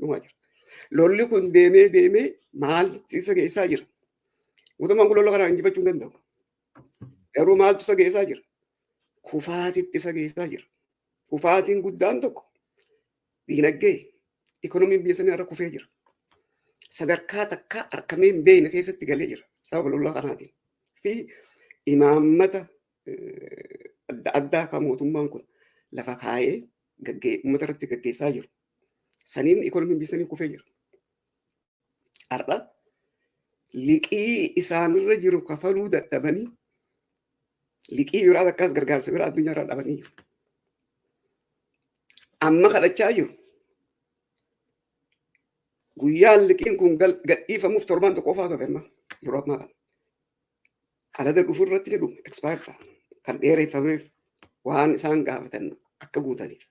Dhumaa jira. Lolli kun deemee deemee maaltu isa geessaa jira? Mootummaan kun lola kana injifachuu hin danda'u. Garuu maaltu isa geessaa jira? Kufaatitti isa geessaa jira. Kufaatiin guddaan tokko diinagdee, ikonomiin biyya sanii irra kufee jira. Sadarkaa takkaa argamee hin beekne keessatti galee jira sababa lola kanaatiin. Fi imaammata adda addaa kan mootummaan kun lafa kaayee uummata irratti gaggeessaa jiru. Saniin ikonomiin biyya sanii kufee jira. Har'a liqii isaanirra jiru kafaluu dadhabanii, liqii biraa akkas gargaarsa biraa addunyaa irraa dhabanii jiru. Amma kadhachaa jiru. Guyyaan liqiin kun gadhiifamuuf torbaan tokko qofaatu hafe amma, yeroo ammaa kana. Alada dhufu irratti ni dhuma, expire ta'a. Kan dheereffameef waan isaan gaafatan akka guutaniif.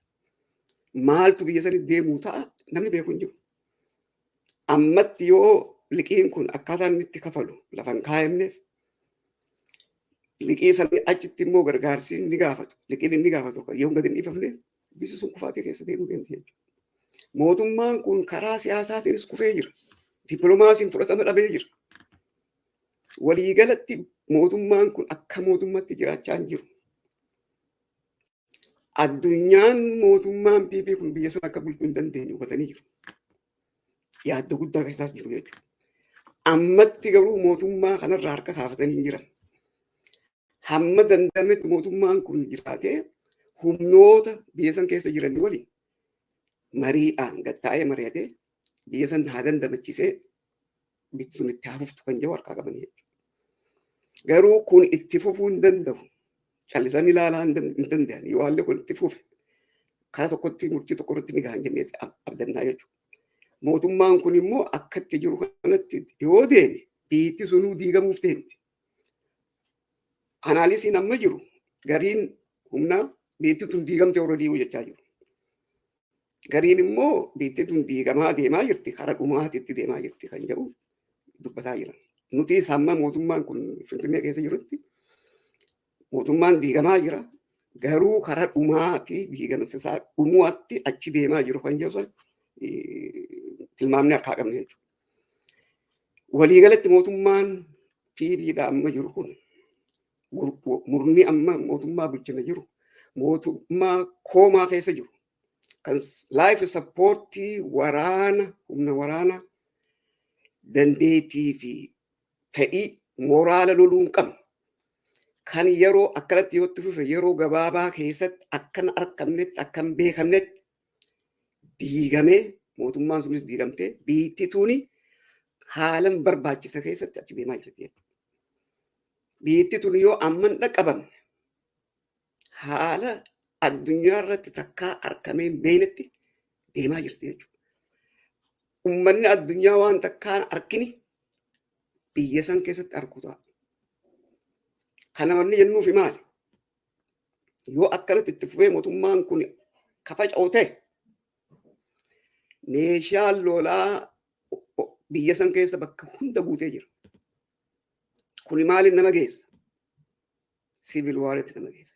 Maaltu biyya sanii deemuu ta'a, namni beeku hin jiru. Ammatti yoo liqiin kun akkaataa inni itti kafalu lafa hin kaayamneef, liqii sanii achitti immoo gargaarsi inni gaafatu, liqiin inni gaafatu yoo gadi hin dhiifamneef, biyyi sun kufaatii keessa deemuu deemti jechuudha. Mootummaan kun karaa siyaasaatiinis kufee jira. Dippiloomaasiin fudhatama dhabee jira. Waliigalatti mootummaan kun akka mootummaatti jiraachaa hin jiru. Addunyaan mootummaan PP kun biyya sana akka bulchuu hin dandeenye hubatanii jiru. Yaaddoo guddaa keessaas jiru jechuudha. Ammatti garuu mootummaa kanarraa harka kaafatanii hin jiran. Hamma danda'ametti mootummaan kun jiraatee humnoota biyya san keessa jiran waliin mariidhaan gattaa'ee mari'atee biyya san haa dandamachiisee biyyi sun itti hafuftu kan jiru harkaa qabanii jechuudha. Garuu kun itti fufuu hin danda'u. Callisanii ilaalaa hin danda'an. Yoo haalli kun itti fufe karaa tokkotti murtii tokko irratti ni gahan jennee abdannaa jechuudha. Mootummaan kun immoo akka itti jiru kanatti yoo deeme biyyi sunuu diigamuuf deemti. Analysiin amma jiru, gariin humnaa biyyi tun diigamte already jechaa jiru. Gariin immoo biyyi tun diigamaa deemaa jirti, karaa dhumaatitti deemaa jirti kan jedhu dubbataa jiran. Nuti hamma mootummaan kun Finfinnee keessa jirutti mootummaan diigamaa jira. Garuu karaa dhumaatii diigamsa isaa dhumuatti achi deemaa jiru kan jedhu san tilmaamni harkaa qabne jechuudha. Waliigalatti mootummaan PPdha amma jiru kun, murni amma mootummaa bulchina jiru, mootummaa coma keessa jiru, kan life supportii waraana, humna waraana dandeettii fi fedhii moraala loluu hin qabne, kan yeroo akkanatti yoo itti fufe yeroo gabaabaa keessatti akkan argamnetti, akkan beekamnetti diigamee, mootummaan sunis diigamtee biitti tuni haalan barbaachisa keessatti achi deemaa jirti jechuudha. Biitti tun yoo amman dhaqqabamne haala addunyaa irratti takkaa argamee hin beeknetti deemaa jirti jechuudha. Uummanni addunyaa waan takkaan arkini biyya san keessatti argu ta'a. Kana wanni jennuufi maali? Yoo akkanatti itti fufee mootummaan kun kafaca'u ta'e, meeshaan lolaa biyya san keessa bakka hunda guutee jira. Kuni maaliin nama geessa? Civil waritti nama geessa.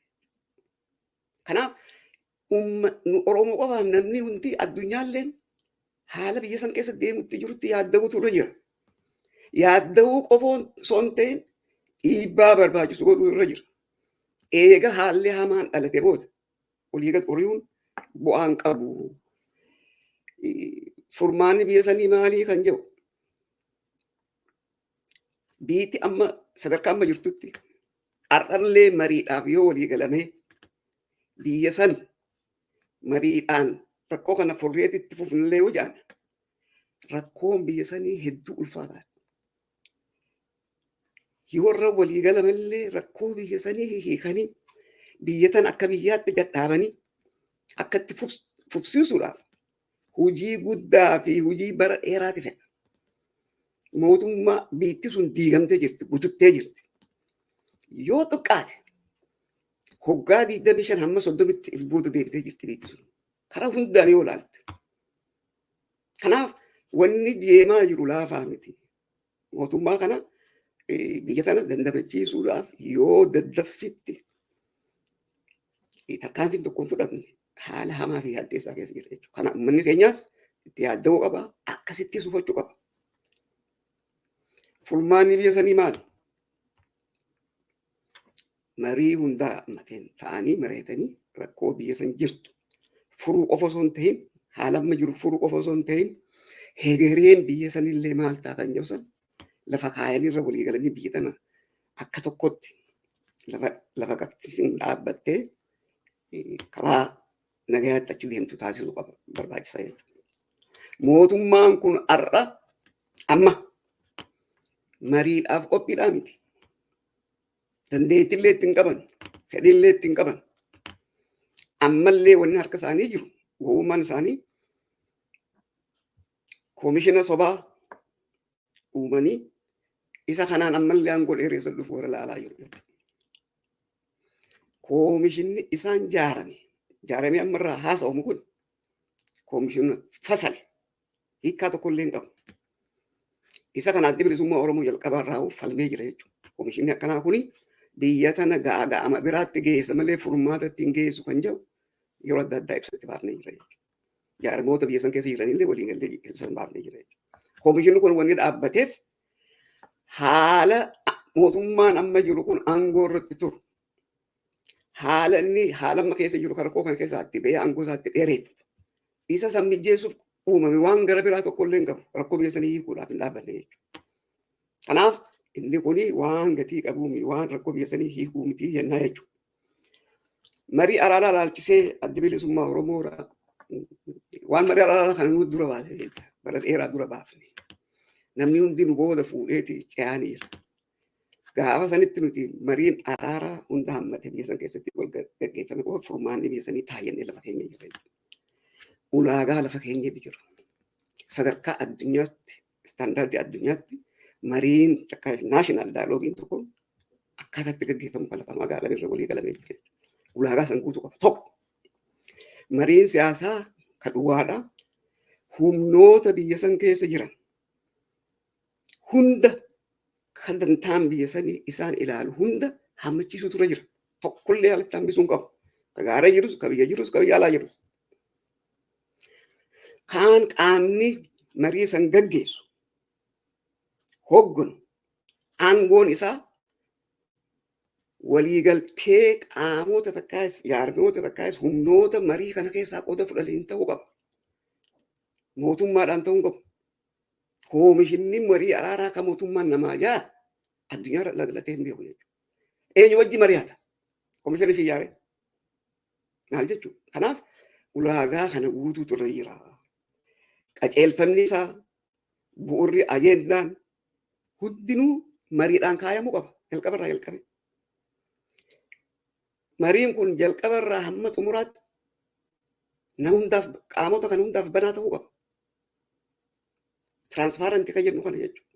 Kanaaf nu Oromoo qofaaf, namni hundi, addunyaalleen haala biyya san keessa deemutti jirutti yaadda'uutu irra jira. Yaadda'uu qofa osoo hin ta'in dhiibbaa barbaachisu godhuu irra jira. Eega haalli hamaan dhalate booda olii gad ori'uun bu'aan qabu. Furmaanni biyya sanii maalii kan jedhu, biyyi amma sadarkaa amma jirtutti har'allee mariidhaaf yoo walii galamee biyya san mariidhaan rakkoo kana furreetti itti fufnillee yoo jedhan, rakkoon biyya sanii hedduu ulfaataadha. Yoo irra walii galamallee rakkoo biyya sanii hiikanii biyya tan akka biyyaatti gadhaabanii akka itti fufsiisuudhaaf hojii guddaa fi hojii bara dheeraati fedha. Mootummaa biitti sun diigamtee jirti, bututtee jirti. Yoo xiqqaate hoggaa 25 hamma 30tti if booda deebitee jirti biitti sun. Karaa hundaan yoo ilaalte. Kanaaf wanni deemaa jiru laafaa miti. Mootummaa kana, biyya tana dandamachiisuudhaaf yoo daddaffitti tarkaanfiin tokko hin fudhamne haala hamaa fi yaaddeessaa keessa jira jechuudha. Kana uummanni keenyaas Itti yaadda'uu qaba. Akkasitti hubachuu qaba. Furmaanni biyya sanii maali? Marii hundaa mateen ta'anii mari'atanii rakkoo biyya san jirtu furuu qofa osoo hin ta'in, haala amma jiru furuu qofa osoo hin ta'in, hegereen biyya sanillee maal ta'a kan jedhu san lafa kaayanii irra walii galanii biyya tana akka tokkotti lafa qabsiisin dhaabbattee karaa nagayaatti achi deemtu taasisuu qaba, barbaachisaa jechuudha. Mootummaan kun har'a amma mariidhaaf qophiidhaa miti. Dandeettiillee ittiin qaban, fedhiillee ittiin qaban. Ammallee wanni harka isaanii jiru, gowwummaan isaanii koomishina sobaa uumanii isa kanaan ammallee aangoo dheeressan dhufu warra ilaalaa jiru. Koomishinni isaan jaarame ammarraa haasa'amu kun koomishina fasale, hiikkaa tokkollee hin qabu. Isa kana Addi Bilisummaa Oromoo jalqabaarraa falmee jira jechuudha. Koomishinni akkanaa kuni biyya tana ga'ama biraatti geessa malee furmaata ittiin geessu kan jedhu yeroo adda addaa ibsatti baafnee jira jechuudha. Jaarmoota biyya san keessa jiranillee waliin galee ibsan baafnee jira jechuudha. Koomishinni kun wanni dhaabbateef haala mootummaan amma jiru kun aangoo irratti turu, haala inni haala amma keessa jiru kan rakkoo kana keessaa itti ba'ee aangoo isaatti dheereeffatu, isa san mijeessuuf uumame. Waan gara biraa tokko illee hin qabu. Rakkoo biyya sanii hiikuudhaaf hin dhaabbanne jechuudha. Kanaaf inni kuni waan gatii qabuumi, waan rakkoo biyya sanii hiikuu miti jennaa jechuudha. Marii araaraa ilaalchisee Addi Bilisummaa Oromoo waan marii araaraa kana nu dura baase, bara dheeraa dura baafne. Namni hundi nu booda fuudheeti ce'anii jira. Gaafa sanitti nuti mariin araaraa hunda hammate biyya san keessatti wal gaggeeffame qofa furmaanni biyya sanii taayyannee lafa keenya jira. Ulaagaa lafa keenyatu jira. Sadarkaa addunyaatti, istaandaardii addunyaatti mariin takka national dialogue-iin tokko akkaataa itti gaggeeffamu kan lafa magaalaa irra walii galamee jira. Ulaagaa san guutuu qaba. Tokko, mariin siyaasaa kan dhugaadha. Humnoota biyya san keessa jiran hunda, kan dantaan biyya sanii isaan ilaalu hunda hammachiisuu tura jira. Tokkollee alatti hambisuu hin qabu. Ka gaara jirus, ka biyya jirus, ka biyya alaa jirus. Kaan qaamni marii san gaggeessu hogganu aangoon isaa waliigaltee qaamota takkaas, jaarmoota takkaas, humnoota marii kana keessaa qooda fudhatan ta'uu qaba. Mootummaadhaan ta'uu hin qabu. Koomishinni marii araaraa kan mootummaan namaa jaa addunyaa laglatee hin beeku jechuudha. Eenyu wajji mari'ata? Koomishinni fi ijaare. Maal jechuudha? Kanaaf ulaagaa kana guutuutu irra jira. Qajeelfamni isaa, bu'urri ajeendaan hundinuu mariidhaan kaayamuu qaba. Jalqabarraa jalqabe. Mariin kun jalqabarraa hamma xumuraatti nama hundaaf, qaamota kana hundaaf banaa ta'uu qaba. Transparent kan jennu kana jechuudha.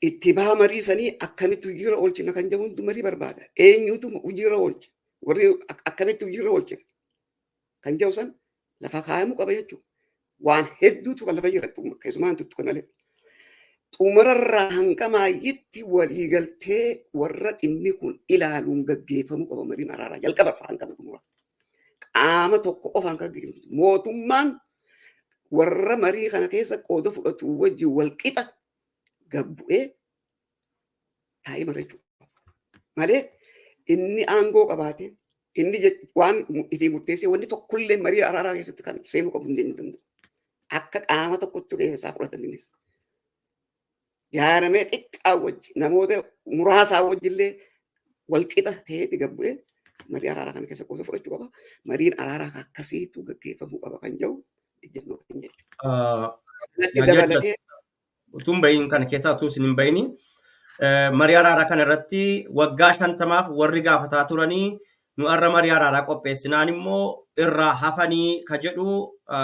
Itti baha marii sanii akkamitti hojiirra oolchina kan jedhu hundi marii barbaada. Eenyutu hojiirra oolcha? Warri akkamitti hojiirra oolchina kan jedhu san lafa kaayamuu qaba jechuudha. Waan hedduutu kan lafa jira, keessumaa tuttuqa malee. Xumurarraa hanga maayyitti waliigaltee warra dhimmi kun ilaaluun gaggeeffamuu qaba mariin araaraa jalqabarraa hanga xumuraatti. Qaama tokko qofaan kan gaggeeffamu. Mootummaan warra marii kana keessa qooda fudhatu wajjin wal qixa gabbu'ee taa'ee mari'achuu qaba. Malee inni aangoo qabaate, inni waan ifii murteessee wanni tokkollee marii araaraa keessatti kan seenuu qabu hin danda'u. Akka qaama tokkotti keessaa fudhatan innis. Jaaramee xiqqaa wajji, namoota muraasaa wajjillee wal qixa ta'eeti gabbu'ee marii araaraa kana keessa qooda fudhachuu qaba. Mariin araaraa akkasiitu gaggeeffamuu qaba kan jedhu ejjennoo keenya jechuudha. Kanatti dabalatee Utuun bahin kana keessaa, utuu isin hin bahini, marii araaraa kana irratti waggaa 50f warri gaafataa turanii nu har'a marii araaraa qopheessinaan immoo irraa hafanii ka jedhu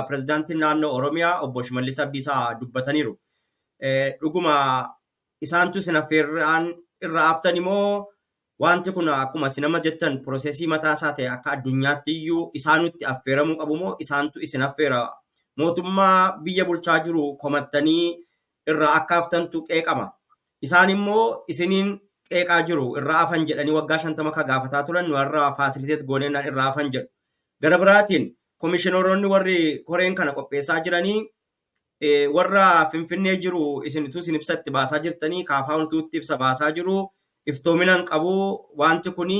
pirezidaantiin naannoo Oromiyaa obbo Shimallis Abdiisaa dubbataniiru. Dhuguma isaantu isin affeerraan irraa haftani moo wanti kun akkuma isin amma jettan process mataa isaa ta'e akka addunyaatti iyyuu isaanutti affeeramuu qabu moo isaantu isin affeera? Mootummaa biyya bulchaa jiru komattanii irraa akka haftantu qeeqama. Isaan immoo isiniin qeeqaa jiru, irraa hafan jedhanii waggaa 50 ka gaafataa turan nu har'a facilitate gooneenaan irraa hafan jedhu. Gara biraatiin Komishinoroonni warri koreen kana qopheessaa jiranii warra Finfinnee jiru isinitu isin ibsa itti baasaa jirtanii, KFO'n utuutti ibsa baasaa jiru, iftoomina hin qabu. Wanti kuni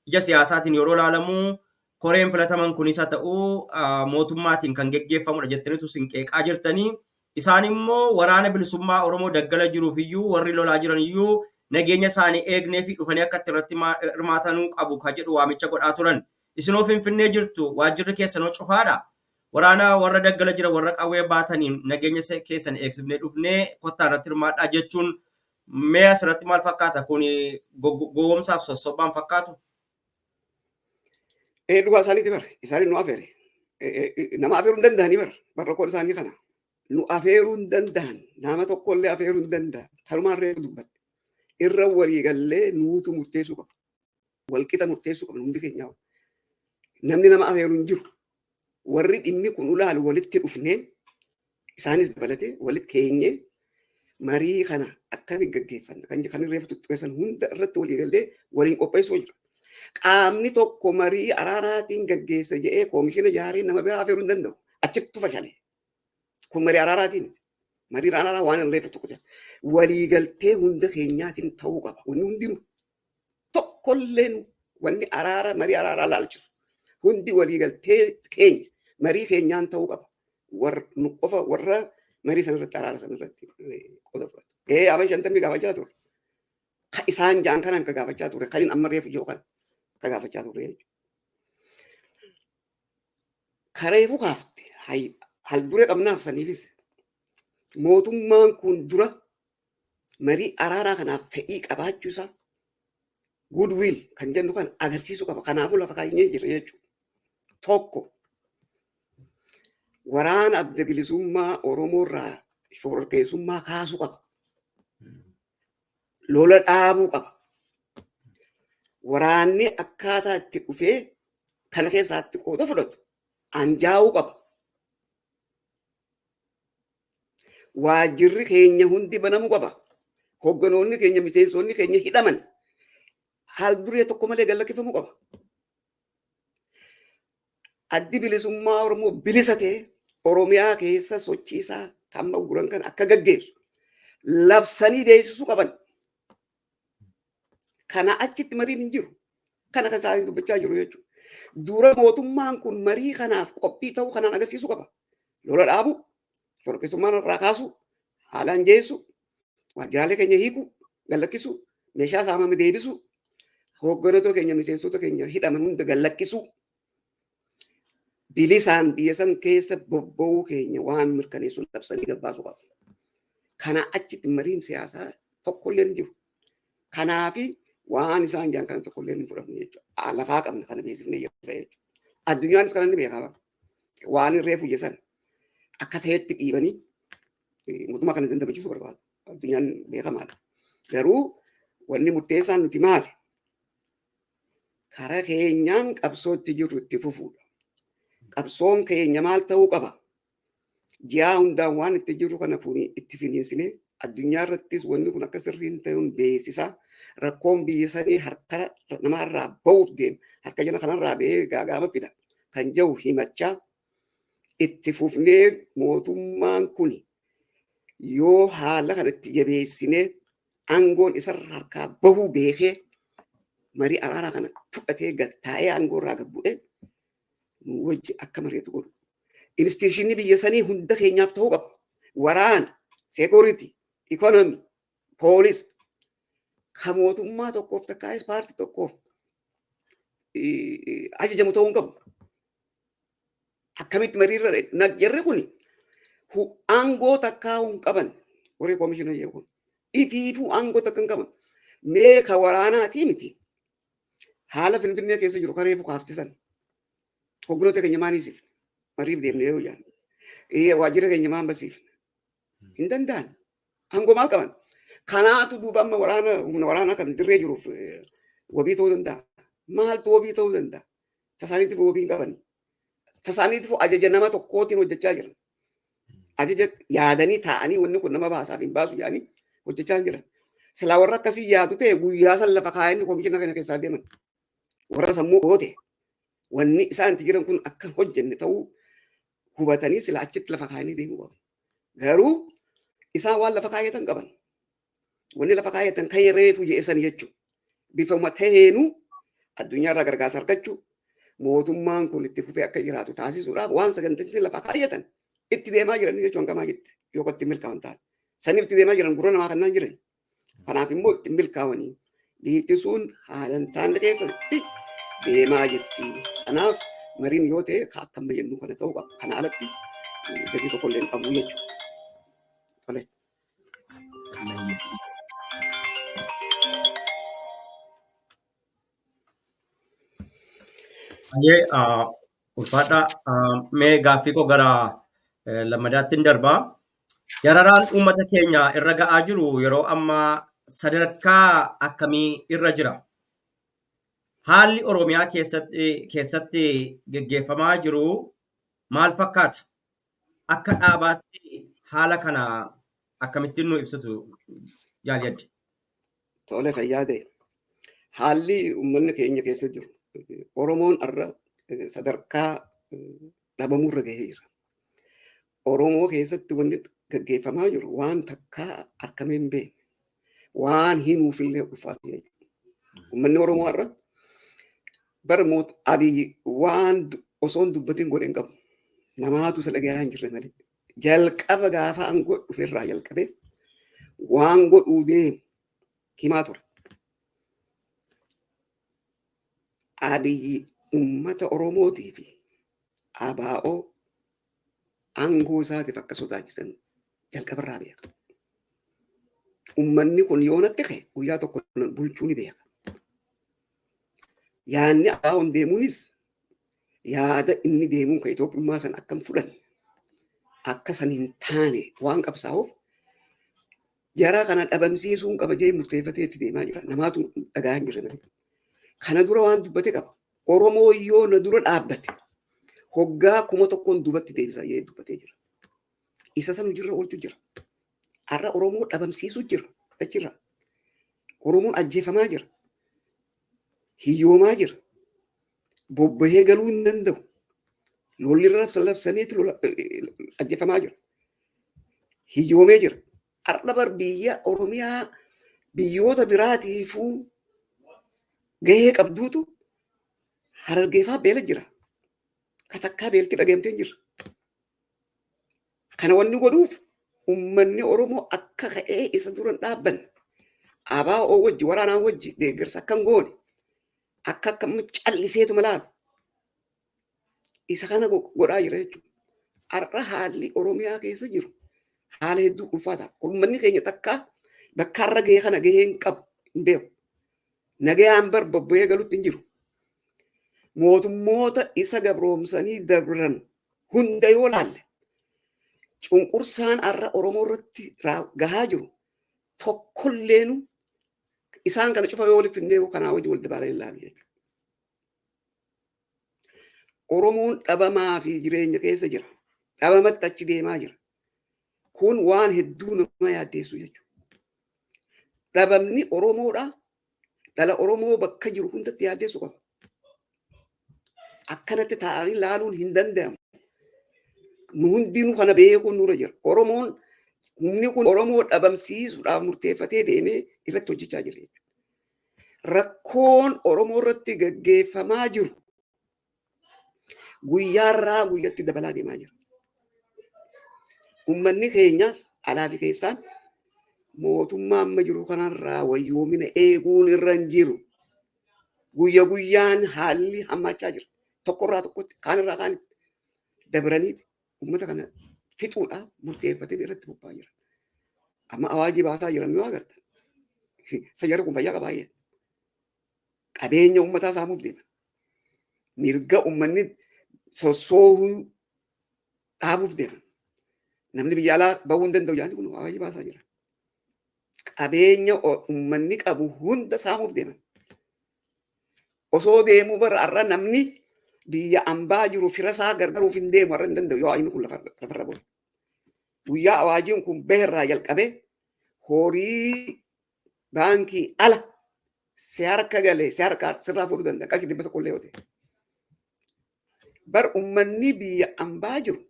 ija siyaasaatiin yeroo ilaalamu koreen filataman kunis haa ta'u mootummaatiin kan geggeeffamudha jettaniitu isin qeeqaa jirtanii. Isaan immoo Waraana Bilisummaa Oromoo daggala jiruuf iyyuu, warri lolaa jiran iyyuu nageenya isaanii eegnee fi dhufanii akka irratti hirmaatanuu qabu ka jedhu waamicha godhaa turan. Isinoo Finfinnee jirtu, waajjirri keessanoo cufaadha. Waraana warra daggala jira, warra qawwee baataniin nageenya keessan eegsifnee dhufnee kottaa irratti hirmaadhaa jechuun mee asirratti maal fakkaata? Kun gowwoomsaaf sossobbaan fakkaatu? Ee, dhugaa isaaniiti bara. Isaanii nu afeere. Nama afeeruu hin danda'anii bara. Bara rakkoon isaanii kana. Nu afeeruu hin danda'an. Nama tokkollee afeeruu hin danda'an. Kanumaan reefu dubbadhe. Irra walii gallee nuutu murteessuu qaba. Walqixa murteessuu qabna hundi keenyaa. Namni nama afeeru hin jiru. Warri dhimmi kun ulaalu walitti dhufnee, isaanis dabalatee walitti keenyee, marii kana akkamiin gaggeeffanna kan reefu tuttuqeessan hunda irratti walii gallee waliin qopheessuu jira. Qaamni tokko marii araaraatiin gaggeessa jedhee koomishina ijaaree nama biraa afeeruu hin danda'u. Achittu fashale. Kun marii araaraatiin. Marii araaraa waan hin reefu tokko. Waliigaltee hunda keenyaatiin ta'uu qaba. Wanni hundinuu tokkolleen wanni araara marii araaraa laalchisu hundi waliigaltee keenya marii keenyaan ta'uu qaba. Warra nu qofa warra marii sana irratti, araara sana irratti qooda fudhatu. Ee, aba 50 gaafachaa ture. Ka isaan jaan kanan ka gaafachaa ture, kan amma reefu jiru kan ka gaafachaa ture jechuudha. Kareefu kaafte hal duree qabnaaf saniifis mootummaan kun dura marii araaraa kanaaf fedhii qabaachuu isaa, goodwill kan jennu kan agarsiisuu qaba. Kanaafuu lafa kaanyee jira jechuudha. Tokko, waraana Adda Bilisummaa Oromoo irraa shororkeessummaa kaasuu qaba. Lola dhaabuu qaba. Waraanni akkaataa itti dhufee kana keessaatti qooda fudhatu anjaa'uu qaba. Waajjirri keenya hundi banamuu qaba. Hogganoonni keenya, miseensonni keenya hidhaman haal duree tokko malee gallakkifamuu qaba. Addi Bilisummaa Oromoo bilisa ta'e Oromiyaa keessa sochiisaa kan guran kan akka gaggeessu labsanii beeksisuu qaban. Kana achitti mariin hin jiru. Kana kan isaanii dubbachaa jiru jechuudha. Dura mootummaan kun marii kanaaf qophii ta'uu kanaan agarsiisuu qaba. Lola dhaabuu, shororkeessummaan irraa kaasuu, haalaan jeessuu, waajjiraalee keenya hiikuu, gallakkisuu, meeshaa saamame deebisuu, hooggantoota keenya, miseensota keenya hidhaman hunda gallakkisuu, bilisaan biyya san keessa bobba'uu keenya waan mirkaneessuun labsanii gabbaasuu qaba. Kana achitti mariin siyaasaa tokkollee hin jiru. Kanaafi waan isaan jedhan kana tokkollee hin fudhanne jechuudha. Lafaa qabna, kana beeksifnee jirra jechuudha. Addunyaanis kana ni beekaa. Waan reefu jesan akka ta'etti dhiibanii mootummaa kana dandamachiisuu barbaadu. Addunyaan beekamaadha. Garuu wanni murteessaan nuti maali? Karaa keenyaan qabsootti jirru itti fufuudha. Qabsoon keenya maal ta'uu qaba? Ji'aa hundaan waan itti jirru kana itti finiinsinee addunyaa irrattis wanni kun akka sirriin ta'uun beeksisaa, rakkoon biyya sanii harka namaarraa ba'uuf deema. Harka jala kanarraa ba'ee gaagaama fida. Kan jiru himachaa itti fufnee, mootummaan kun yoo haala kana itti jabeessinee aangoon isarra harkaa bahuu beekee marii araaraa kana fudhatee gad taa'ee aangoo irraa gad bu'ee nu wajji akka mari'atu godhu. Institution biyya sanii hunda keenyaaf ta'uu qaba. Waraana, security, economy, police ka mootummaa tokkoof takkaayis paartii tokkoof ajajamu ta'uu hin qabu. Akkamitti mariirra jarri kun aangoo takkaa hin qaban, warri koomishina kun ifiifuu aangoo takka hin qaban. Mee ka waraanaatii miti. Haala Finfinnee keessa jiru kareefu kaaftisan. Hogganoota keenya maaliif mariif deemne yoo jaan? Waajjira keenya maan barsiifne? Hin danda'an. Aangoo maal qaban? Kanaatu duuba amma waraana, humna waraanaa kan dirree jiruuf wabii ta'uu danda'a. Maaltu wabii ta'uu danda'a? Tasaaniitiif wabii hin qabani. Tasaaniitiif ajaja nama tokkootiin hojjechaa jiran. Ajaja yaadanii taa'anii wanni kun nama baasaaf hin baasu jedhanii hojjechaa jiran. Silaa warra akkasii yaadu ta'e guyyaa san lafa kaayanii koomishina kana keessaa deeman. Warra sammuu goote. Wanni isaan itti jiran kun akka hin hojjenne ta'uu hubatanii sila achitti lafa kaayanii deemuu qaban. Garuu isaan waan lafa kaayyatan qaban. Wanni lafa kaayyatan kan reefu je'esan jechuudha. Bifuma taheenuu addunyaarraa gargaarsa argachuu, mootummaan kun itti fufee akka jiraatu taasisuudhaaf waan saganteessanii lafa kaayyatan itti deemaa jiran jechuun hangamaa jetti yoo itti milkaa'an taate. Saniif itti deemaa jiran gurra namaa kannaan jiran. Kanaaf immoo itti milkaa'anii biyyi sun haala hin taane keessatti deemaa jirti. Kanaaf mariin yoo ta'e akka amma jennu kana ta'uu qaba. Kana alatti gatii tokko illee hin qabu jechuudha. Tole. Baay'ee ulfaadha. Mee gaaffii koo gara lammadaatti hin darbaa. Dararaan uummata keenya irra ga'aa jiru yeroo ammaa sadarkaa akkamii irra jira? Haalli Oromiyaa keessatti geggeeffamaa jiru maal fakkaata? Akka dhaabaatti haala kana akkamittiin nu ibsitu jaaladde? Tole, fayyaa ta'e. Haalli uummanni keenya keessa jiru, Oromoon har'a sadarkaa dhabamurra gahee jira. Oromoo keessatti wanni gaggeeffamaa jiru waan takkaa argamee hin beekne. Waan himuufillee ulfaatu jechuudha. Uummanni Oromoo har'a bara moot Abiyyi waan osoo hin dubbatin godhe hin qabu. Namaatu isa dhagayaa hin jirre malee. Jalqaba gaafa aangoo dhuferraa jalqabee waan godhuu deemu himaa ture. Abiyyi uummata Oromootii fi ABO aangoo isaatiif akka sodaachisan jalqabarraa beeka. Uummanni kun yoo natti ka'e guyyaa tokko bulchuu ni beeka. Yaanni ABO'n deemuunis yaada inni deemuun kan Itoophiyummaa san akkam fudhanne akka san hin taane waan qabsaa'uuf jara kana dhabamsiisuun qaba jee murteeffatee itti deemaa jira. Namaatu dhagaa hin jirre malee. Kana dura waan dubbate qaba. Oromoo yoo na dura dhaabbate hoggaa 1000 duubatti deebisa jee dubbatee jira. Isa san hojiirra oolchu jira. Har'a Oromoo dhabamsiisuu jira. Achirra. Oromoon ajjeefamaa jira. Hiyyoomaa jira. Bobbahee galuu hin danda'u. Lolli irra labsameeti ajjeefamaa jira. Hiyyoomee jira. Har'a bar biyya Oromiyaa biyyoota biraatiifuu gahee qabduutu Harargeefaa beela jira. Katakkaa beelti dhageemtee hin jirre. Kana wanni godhuuf uummanni Oromoo akka ka'ee isa dura hin dhaabbanne, ABO wajji waraanaa wajji deeggarsa akka hin goone, akka akka calliseetuma laalu isa kana godhaa jira jechuudha. Har'a haalli Oromiyaa keessa jiru haala hedduu ulfaataa. Uummanni keenya takka bakka har'a gahee kana gahee hin qabu, hin beeku. Nagayaan bar bobba'ee galutti hin jiru. Mootummoota isa gabroomsanii dabran hunda yoo laalle, cunqursaan har'a Oromoo irratti gahaa jiru tokkolleenu isaan kana cufa yoo walitti finnee kanaa wajji wal dabaalee ilaalu jechuudha. Oromoon dhabamaa fi jireenya keessa jira. Dhabamatti achi deemaa jira. Kun waan hedduu nama yaaddeessu jechuudha. Dhabamni Oromoodha. Dhala Oromoo bakka jiru hundatti yaaddeessu qaba. Akkanatti taa'anii laaluun hin danda'amu. Nu hundinuu kana beekuun nurra jira. Oromoon humni kun Oromoo dhabamsiisuudhaaf murteeffatee deemee irratti hojjechaa jira jechuudha. Rakkoon Oromoo irratti gaggeeffamaa jiru guyyaarraa guyyatti dabalaa deemaa jira. Uummanni keenyas alaa fi keessaan mootummaa amma jiru kanarraa wayyoomina eeguun irra hin jiru. Guyya guyyaan haalli hammaachaa jira. Tokkorraa tokkotti, kaanirraa kaanitti dabranii uummata kana fixuudhaaf murteeffatanii irratti bobba'aa jiran. Amma awaajii baasaa jiran yoo agartan. Sayyarri kun fayyaa qabaa baay'ee. Qabeenya uummataa saamuuf deeman. Mirga uummanni sossoohuu dhaabuuf deeman. Namni biyya alaa bahuu hin danda'u jedhanii kun awaajii baasaa jiran. Qabeenya uummanni qabu hunda saamuuf deeman. Osoo deemuu bara har'a namni biyya ambaa jiru fira isaa gargaaruuf hin deemu, har'a hin danda'u yoo inni kun lafarra bu'e. Guyyaa awaajiin kun baherraa jalqabee horii baankii ala si harka galee si harka sirraa fuudhuu danda'a. Qarshii 100 illee yoo ta'e. Bar ummanni biyya ambaa jiru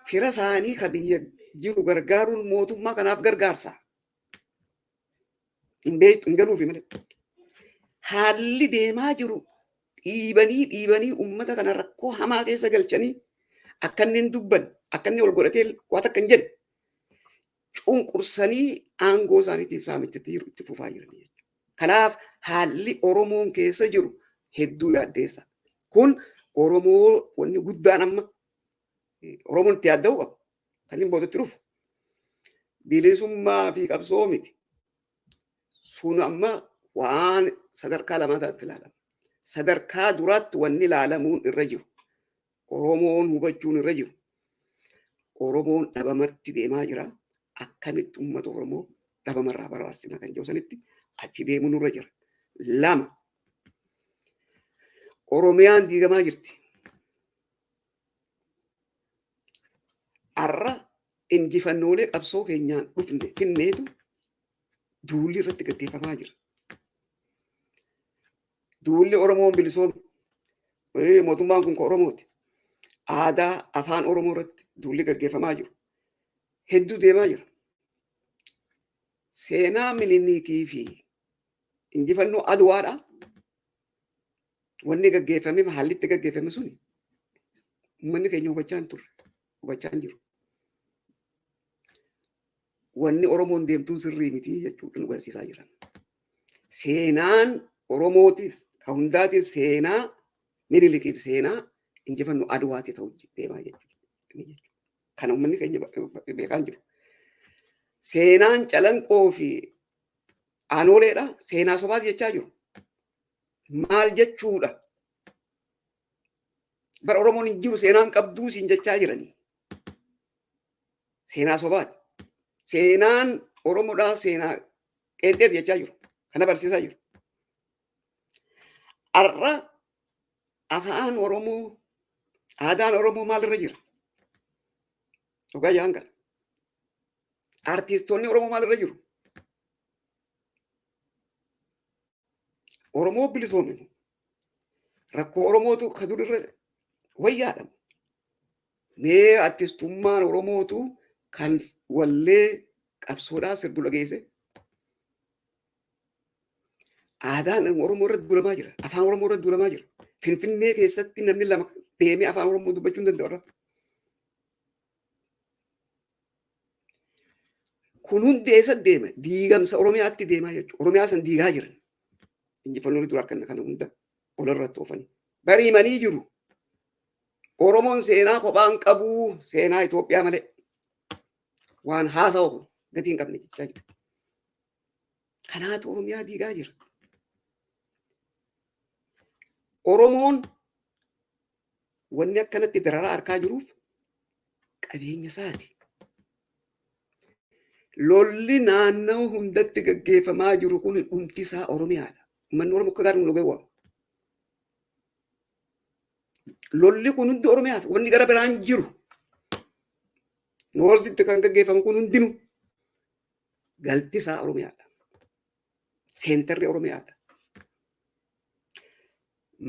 fira isaanii ka biyya jiru gargaaruun mootummaa kanaaf gargaarsa. Hin beektu, hin galuufi malee. Haalli deemaa jiru dhiibanii dhiibanii uummata kana rakkoo hamaa keessa galchanii akka inni hin dubbanne, akka inni ol godhatee waa takka hin jenne cunqursanii aangoo isaaniitiif saamichatti jiru itti fufaa jiranii jechuudha. Kanaaf haalli Oromoon keessa jiru hedduu yaaddeessa. Kun Oromoo wanni guddaan amma Oromoon itti yaadda'uu qabu. Kan inni boodatti dhufu. Bilisummaa fi qabsoo miti. Sun amma waan sadarkaa lamataatti ilaalama. Sadarkaa duraatti wanni ilaalamuun irra jiru. Oromoon hubachuun irra jiru. Oromoon dhabamatti deemaa jira. Akkamitti uummata Oromoo dhabamarraa baraarsina kan jiru sanitti achi deemuun irra jira. Lama. Oromiyaan diigamaa jirti. Har'a injifannoolee qabsoo keenyaan dhufne finneetu duulli irratti gaggeeffamaa jira. Duulli Oromoon bilisoome. Mootummaan kun kan Oromooti. Aadaa afaan Oromoo irratti duulli gaggeeffamaa jiru. Hedduu deemaa jira. Seenaa Minilikii fi injifannoo Adwaadha. Wanni gaggeeffame haalli itti gaggeeffame suni uummanni keenya hubachaa hin turre, hubachaa hin jiru. Wanni Oromoon deemtuun sirrii miti jechuudha nu agarsiisaa jiran. Seenaan Oromootis ka hundaatis seenaa Minilikiif seenaa injifannoo Adwaati ta'u deemaa jechuudha. Kana uummanni keenya beekaa hin jiru. Seenaan Calanqoo fi Aanooleedha seenaa sobaas jechaa jiru. Maal jechuudha? Bara Oromoon hin jiru seenaan qabduu siin jechaa jiranii. Seenaa sobaati. Seenaan Oromoodhaa seenaa qeenxeeti jechaa jiru. Kana barsiisaa jiru. Har'a afaan Oromoo, aadaan Oromoo maalirra jira? Dhugaa jaan kana. Artistoonni Oromoo maalirra jiru? Oromoo bilisoome. Rakkoo Oromootu ka durirra wayyaadha. Mee artistummaan Oromootu kan wallee qabsoodhaa sirbu dhageesse. Aadaan Oromoo irratti duulamaa jira. Afaan Oromoo irratti duulamaa jira. Finfinnee keessatti namni lama deemee afaan Oromoo dubbachuu hin danda'u. Kun hundi eessa deema? Diigamsa Oromiyaatti deemaa jechuudha. Oromiyaa san diigaa jiran. Injifannoon dura akkana kana hunda olarratti oofanii. Bariimanii jiru. Oromoon seenaa kophaan qabuu seenaa Itoophiyaa malee. Waan haasa'u kun gatii hin qabne jechaa jiru. Kanaatu Oromiyaa diigaa jira. Oromoon wanni akkanatti dararaa harkaa jiruuf qabeenya isaati. Lolli naannoo hundatti gaggeeffamaa jiru kun dhumti isaa Oromiyaadha. Uummanni Oromoo akka gaarii nu gawwa. Lolli kun hundi Oromiyaaf wanni gara biraan jiru. Noorzitti kan gaggeeffamu kun hundinuu galti isaa Oromiyaadha. Seentarri Oromiyaadha.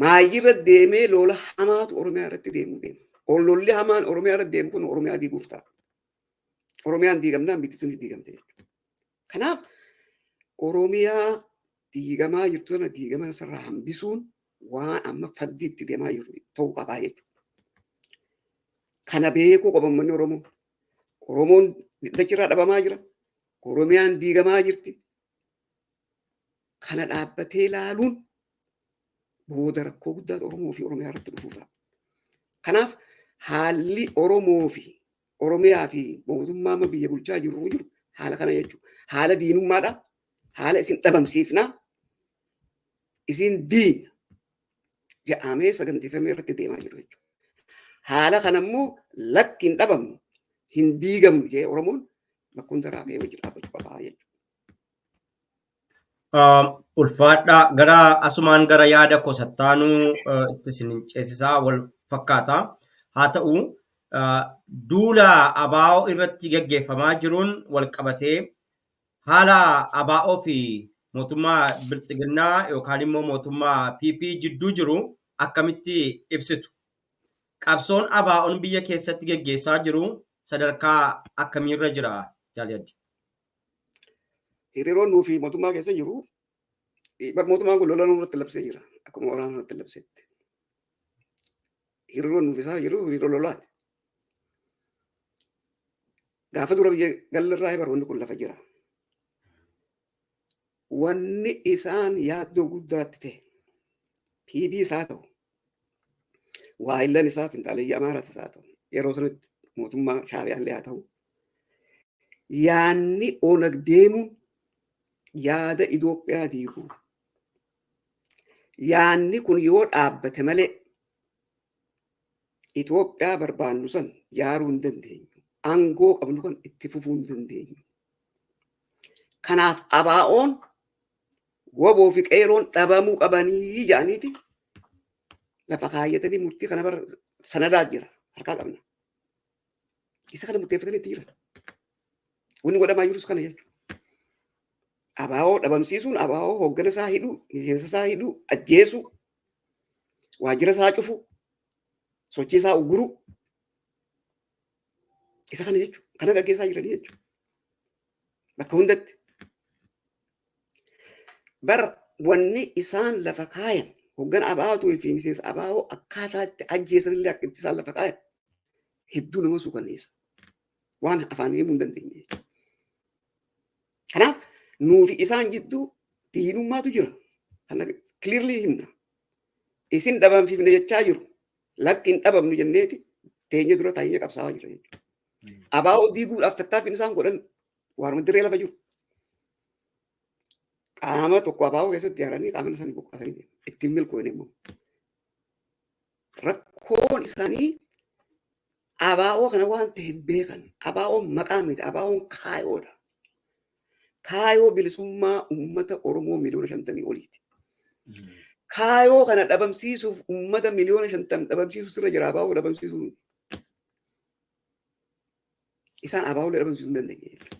Maayyirra deemee lola hamaatu Oromiyaa irratti deemuu deema. Lolli hamaan Oromiyaa irratti deemu kun Oromiyaa diiguuf ta'a. Oromiyaan diigamnaan biyyi tun diigamte jechuudha. Kanaaf Oromiyaa diigamaa jirtu sana diigama sarara hambisuun waan amma faddi itti deemaa jiru ta'uu qabaa jechuudha. Kana beekuu qaba uummanni Oromoo. Oromoon dachirraa dhabamaa jira. Oromiyaan diigamaa jirti. Kana dhaabbatee ilaaluun booda rakkoo guddaatu Oromoo fi Oromiyaa irratti dhufuu ta'a. Kanaaf haalli Oromoo fi Oromiyaa fi mootummaa amma biyya bulchaa jiru jiru haala kana jechuudha. Haala diinummaadha. Haala isin dhabamsiifnaa. Isin diina jedhamee saganteeffamee irratti deemaa jiru jechuudha. Haala kana immoo lakki hin dhabamnu, hin diigamnu jedhee Oromoon bakka hundarraa ka'ee hojii dhaabbachuu qaba jechuudha. Ulfaadhaa gara asumaan gara yaada kosattaanuu itti isin ceesisaa wal fakkaata. Haa ta'u duula ABO irratti gaggeeffamaa jiruun wal qabatee haala ABO fi mootummaa Biltsiginnaa yookaan immoo mootummaa PP jidduu jiru akkamitti ibsitu? Qabsoon ABO'n biyya keessatti geggeessaa jiru sadarkaa akkamiirra jira, Jaaliyaddi? Hiriiroon nuu fi mootummaa keessa jiru, bar mootummaan kun lola nurratti labsee jira, akkuma waraana nurratti labsetti. Hiriiroon nuuf isaa jiru hiriiroo lolaati. Gaafa dura biyya gallarraa bar wanni kun lafa jira. Wanni isaan yaaddoo guddaatti ta'e PB isaa ta'u, waayillan isaa finxaaleyyii Amaaraas isaa ta'u, yeroo sanatti mootummaa Shaabiyaallee haa ta'u, yaanni Onag deemuun yaada Itoophiyaa diiguu. Yaanni kun yoo dhaabbate malee Itoophiyaa barbaannu san yaaruu hin dandeenyu. Aangoo qabnu kan itti fufuu hin dandeenyu. Kanaaf ABO'n, WBO fi qeeroon dhabamuu qabanii jedhaniiti lafa kaayyatanii murtii kana bara sanadaa jira, harkaa qabna. Isa kana murteeffatanii itti jiran. Wanni godhamaa jirus kana jechuudha. ABO dhabamsiisuun ABO hooggana isaa hidhuu, miseensa isaa hidhuu, ajjeesuu, waajjira isaa cufuu, sochii isaa ugguruu. Isa kana jechuudha. Kana gaggeessaa jiranii jechuudha. Bakka hundatti. Bara wanni isaan lafa kaayan hooggana ABO fi miseensa ABO akkaataa itti ajjeesanillee akka itti isaan lafa kaayan hedduu nama suukanneessa. Waan afaan himuu hin dandeenye. Kanaaf nuufi isaan jidduu diinummaatu jira. Kana clearly himna. Isin dhabamsiifne jechaa jiru. Lakki, hin dhabamnu jenneeti teenya dura taa'ee qabsaa'aa jira jechuudha. ABO diiguudhaaf tattaaffiin isaan godhan waanuma dirree lafa jiru. Qaama tokko ABO keessatti ijaaranii qaama isaanii buqqaasanii deemu. Ittiin milkoon immoo. Rakkoon isaanii ABO kana waan ta'e hin beekan. ABO'n maqaa miti. ABO'n kaayoodha. Kaayoo bilisummaa uummata Oromoo 50,000,000 oliiti. Kaayoo kana dhabamsiisuuf uummata 50,000,000 dhabamsiisuu sirra jira, ABO dhabamsiisuu miti. Isaan ABO dhabamsiisuu hin dandeenye jechuudha.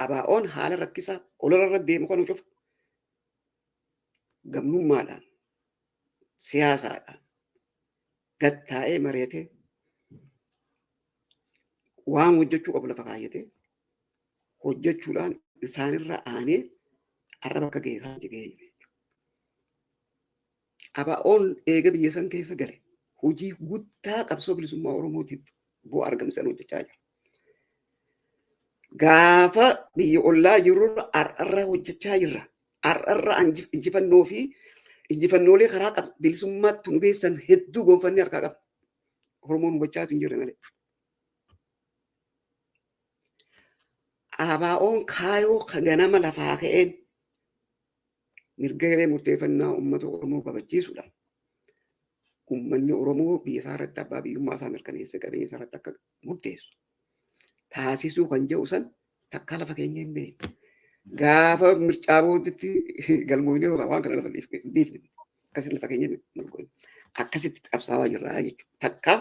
ABO'n haala rakkisaa olola irra deemu kan cufa gamnummaadhaan, siyaasaadhaan gattaa'ee mari'atee waan hojjechuu qabu lafa kaayyatee hojjechuudhaan isaanirra aanee har'a bakka ga'e kan ga'ee jiru. ABO'n eega biyya san keessa gale hojii guddaa qabsoo bilisummaa Oromootiif bu'aa argamsiisan hojjechaa jira. Gaafa biyya ollaa jirurra har'arra hojjechaa jirra. Har'arra injifannoo fi injifannoolee karaa bilisummaatti nu geessan hedduu gonfannee harkaa qabna. Oromoon hubachaa hin jirre malee. ABO'n kaayoo ganama lafaa ka'een mirga hiree murteeffannaa uummata Oromoo kabachiisuudhaan uummanni Oromoo biyya isaa irratti abbaa biyyummaa isaa mirkaneessee qabeenya isaa irratti akka murteessu taasisuu kan jedhu san takkaa lafa keenya hin beekne. Gaafa mircaa booddetti galmoofnee waan kana lafa dhiifne, akkasitti lafa keenya mirgoone, akkasitti qabsaa'aa jirra jechuudha. Takka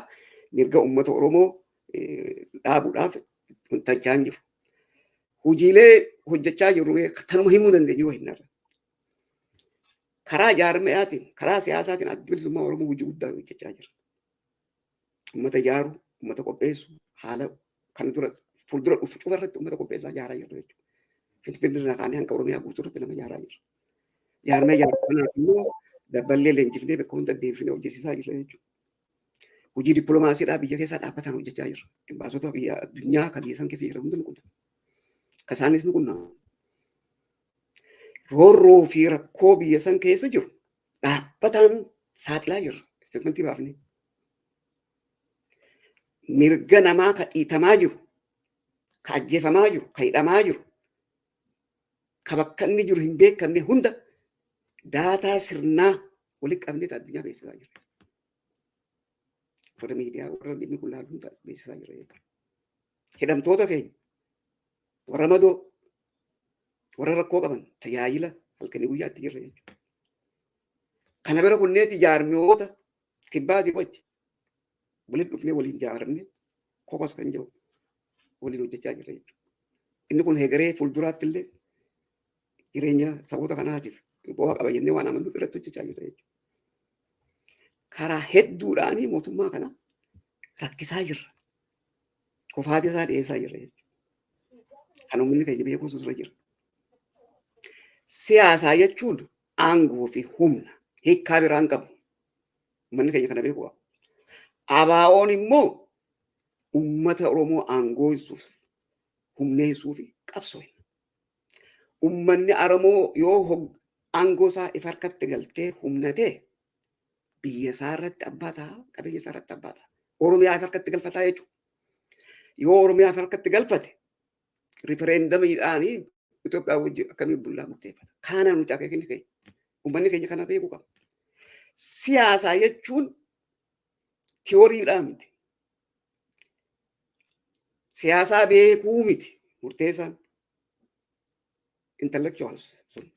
mirga uummata Oromoo dhaabuudhaaf hojjechaa hin jiru. Hojiilee hojjechaa jirru tanuma himuu dandeenyu yoo hin. Karaa jaarmiyaatiin, karaa siyaasaatiin Adda Bilisummaa Oromoo hojii guddaa hojjechaa jira. Uummata ijaaruu, uummata qopheessu, haala kana dura fuuldura dhufu cufa irratti uummata qopheessaa ijaaraa jirra jechuudha. Finfinnee irraa kaanee hanga Oromiyaa guutuu irratti nama ijaaraa jirra. Jaarmee ijaaruu kanaaf immoo dabballee leenjifnee bakka hunda deebifnee hojjechiisaa jirra jechuudha. Hojii dippiloomaasiidhaa biyya keessaa dhaabbataan hojjechaa jirra. Embaasota biyya addunyaa kan biyya san keessa jiran hunda ni qunnama. Ka isaanis ni qunnamu. Roorroo fi rakkoo biyya san keessa jiru dhaabbataan saaxilaa jirra. Statementii baafnee. Mirga namaa ka dhiitamaa jiru, ka ajjeefamaa jiru, ka hidhamaa jiru, ka bakka inni jiru hin beekamne hunda daataa sirnaa walitti qabnee addunyaa beeksisaa jira. Warra miidiyaa, warra dhimmi kun laalu hunda beeksisaa jira jechuudha. Hidhamtoota keenya, warra madoo, warra rakkoo qaban tajaajila halkanii guyyaatti jirra jechuudha. Kana bira kunneeti jaarmiyoota kibbaatii wajji walitti dhufnee waliin ijaaramne kokos kan jedhu waliin hojjechaa jirra jechuudha. Inni kun hegeree fuulduraatti illee jireenya saboota kanaatiif bu'aa qaba jennee waan amannuuf irratti hojjechaa jirra jechuudha. Karaa hedduudhaanii mootummaa kana rakkisaa jirra. Kufaatii isaa dhiyeessaa jirra jechuudha. Kan uummanni keenya beekuutu irra jira. Siyaasaa jechuun aangoo fi humna hiikkaa biraan qabu. Uummanni keenya kana beekuu qaba. ABO'n immoo uummata Oromoo aangoossuuf humneessuu fi qabsoo. Uummanni Oromoo yoo aangoo isaa if harkatti galtee humnatee biyya isaa irratti abbaa ta'a, qabeenya isaa irratti abbaa ta'a. Oromiyaa if harkatti galfataa jechuudha. Yoo Oromiyaa if harkatti galfate rifereendamiidhaan Itoophiyaa wajjin akkamiin bullaa murteeffata. Kana nuti akeekni keenya. Uummanni keenya kana beekuu qaba. Siyaasaa jechuun tiyooriidhaa miti. Siyaasaa beekuu miti murteessaan. Intellectuals sun.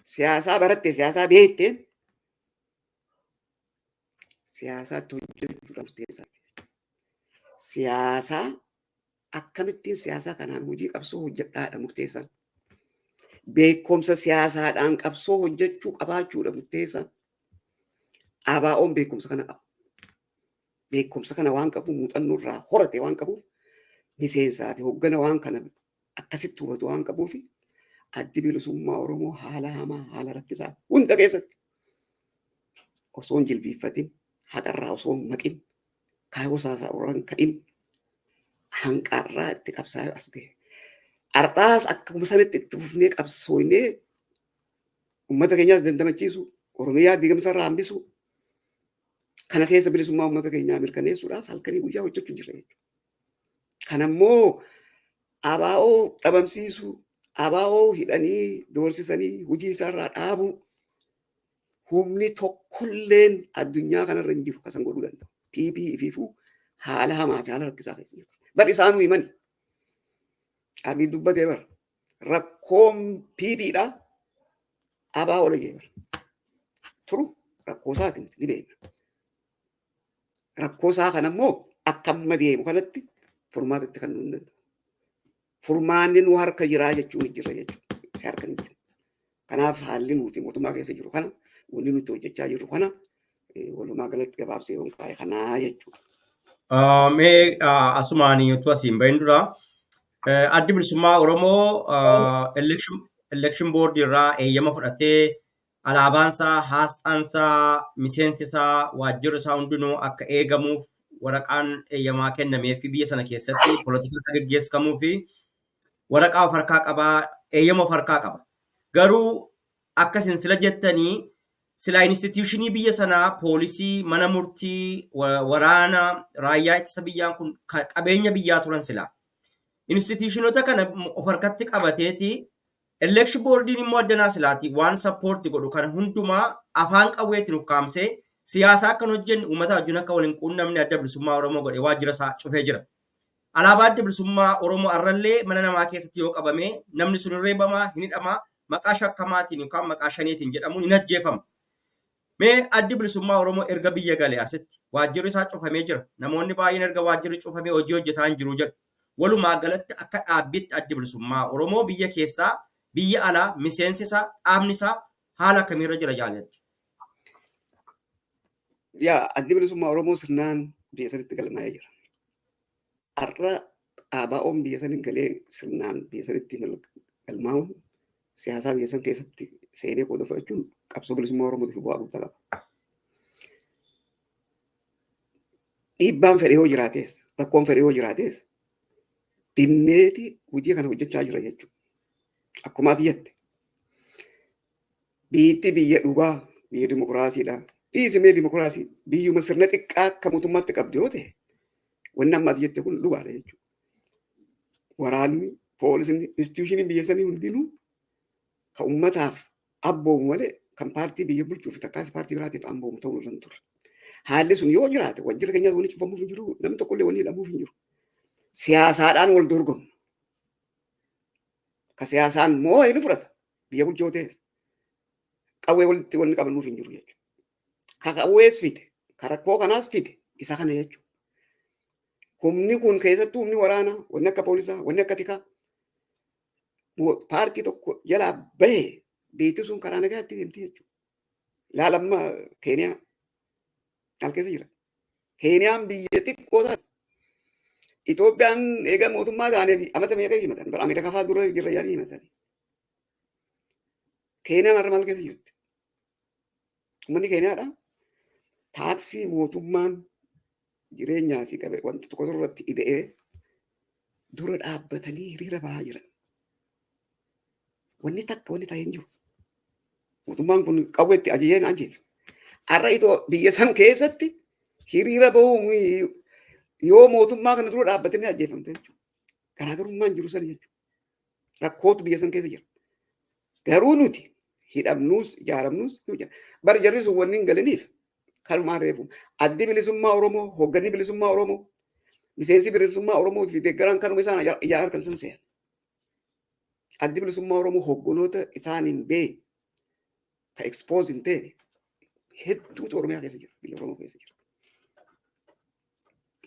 Siyaasaa baratte, siyaasaa beekteen siyaasaatti hojjechuudha murteessaa. Siyaasaa akkamittiin siyaasaa kanaan hojii qabsoo hojjedhaadha murteessaan. Beekumsa siyaasaadhaan qabsoo hojjechuu qabaachuudha murteessaan. ABO'n beekumsa kana qaba. Beekumsa kana waan qabuuf, muuxannoo irraa horate waan qabuuf, miseensaa fi hoggana waan kana akkasitti hubatu waan qabuuf, Addi Bilisummaa Oromoo haala hamaa, haala rakkisaa hunda keessatti osoo hin jilbiiffatin, haqarraa osoo hin maqin, kaayyoo isaa irraa hin ka'in, hanqarraa itti qabsaa'ee as gahe. Har'aas akkuma sanitti itti fufnee qabsoofnee uummata keenyaas dandamachiisu, Oromiyaa diigamsa irraa hambisu, kana keessa bilisummaa uummata keenyaa mirkaneessuudhaaf halkanii guyyaa hojjechuu jirra jechuudha. Kanammoo ABO dhabamsiisuu, ABO hidhanii doorsisanii hojii isaarraa dhaabuu humni tokkolleen addunyaa kanarra hin jiru kasan godhuu danda'u. PP ifiifuu haala hamaa fi haala rakkisaa keessa jiru. Bar isaanuu himani. Abiy dubbatee bar. Rakkoon PP dha. ABO dhagee bar. Turu rakkoo isaati miti ni beekna. Rakkoo isaa kana immoo akka amma deemu kanatti furmaata itti kennuu hin danda'u. Furmaanni nu harka jiraa jechuun jira jechuudha. Si harka hin jiru. Kanaaf haalli nuti mootummaa keessa jiru kana, wanni nuti hojjechaa jirru kana, walumaa galatti gabaabsee yoon kaa'e kanaa jechuudha. Mee asumaan utuu asiin bahin dura, Addi Bilisummaa Oromoo election board irraa eeyyama fudhatee alaabaansaa, haasxaansaa, miseensisaa, waajjirri isaa hundinuu akka eegamuuf waraqaan eeyyamaa kennamee fi biyya sana keessatti polotika akka geggeessamuu fi waraqaa of harkaa qabaa, eeyyama of harkaa qaba. Garuu akka isin sila jettanii silaa instituushinii biyya sanaa, poolisii, mana murtii, waraana, raayyaa ittisa biyyaan kun qabeenya biyyaa turan silaa. Instituushinota kana of harkatti qabateeti election boardiin immoo addanaa silaati waan support godhu kana hundumaa afaan qawweetiin ukkaamsee siyaasaa akka hin hojjenne, uummata wajjin akka wal hin quunnamne Adda Bilisummaa Oromoo godhe waajjira isaa cufee jira. Alaabaa Adda Bilisummaa Oromoo arrallee mana namaa keessatti yoo qabame namni sun hin reebamaa, hin hidhamaa, maqaa shakkamaatiin yookaan maqaa shaneetiin jedhamuun hin ajjeefama. Mee Addi Bilisummaa Oromoo erga biyya galee asitti waajjirri isaa cufamee jira. Namoonni baay'een erga waajjirri cufamee hojii hojjetaa hin jiru jedhu. Walumaa galatti akka dhaabbiitti Addi Bilisummaa Oromoo biyya keessaa, biyya alaa, miseensi isaa, dhaabni isaa haala akkamiirra jira jaalladhi? Yaa, Addi Bilisummaa Oromoo sirnaan biyya sanitti galmaa'ee jira. Har'a ABO'n biyya sanii galee sirnaan biyya sanitti galmaa'uun siyaasaa biyya san keessatti seenee qooda fudhachuun qabsoo bilisummaa Oromootiif bu'aa guddaa qaba. Dhiibbaan fedhe yoo jiraates, rakkoon fedhe yoo jiraates, dinneeti hojii kana hojjechaa jira jechuudha. Akkuma ati jette, biitti biyya dhugaa, biyya dimokiraasiidha. Dhiisimee dimokiraasii biyyuma sirna xiqqaa akka mootummaatti qabdu yoo ta'e, wanni amma ati jette kun dhugaadha jechuudha. Waraanni, poolisni, instituushiniin biyya sanii hundinuu kan uummataaf abboomu malee kan paartii biyya bulchuuf takkaas paartii biraatiif abboomu ta'uu irra hin turre. Haalli sun yoo jiraate wajjira keenyaas wanni cufamuuf hin jiru, namni tokkollee wanni hidhamuuf hin jiru. Siyaasaadhaan wal dorgomna. Ka siyaasaan moo'ee ni fudhata. Biyya bulchoo ta'es. Qawwee walitti wanni qabannuuf hin jiru jechuudha. Ka qawwees fide, ka rakkoo kanaas fide isa kana jechuudha. Humni kun keessattuu humni waraanaa, wanni akka poolisaa, wanni akka tikaa paartii tokko jalaa bahee beekti sun karaa nagaatti deemti jechuudha. Ilaala amma Keeniyaa. Maal keessa jira? Keeniyaan biyya xiqqoo taate. Itoophiyaan eega mootummaa taanee amata meeqa himatan? Bara Ameerikaa fa'aa dura jirra jedhanii himatan. Keeniyaan har'a maal keessa jirti? Uummanni Keeniyaadha. Taaksii mootummaan jireenyaa fi qabe wanta tokko irratti ida'ee dura dhaabbatanii hiriira bahaa jiran. Wanni takka wanni ta'ee hin jiru. Mootummaan kun qawwee itti ajajeen ajjeefe. Har'a itoo biyya san keessatti hiriira bahuu yoo mootummaa kana dura dhaabbatanii ajjeefamte jechuudha. Garaagarummaan jiru sana jechuudha. Rakkootu biyya san keessa jira. Garuu nuti hidhamnuus ijaaramnuus nu jira. Bara jarri sun wanni hin galiniif kanumaan reefu. Addi bilisummaa Oromoo, hoogganni bilisummaa Oromoo, miseensi bilisummaa Oromoo fi deeggaraan kanuma isaan ijaaran kan san se'an. Addi bilisummaa Oromoo hogganoota isaan hin beekne, ka expose hin ta'e hedduutu Oromiyaa keessa jira, biyya Oromoo keessa jira.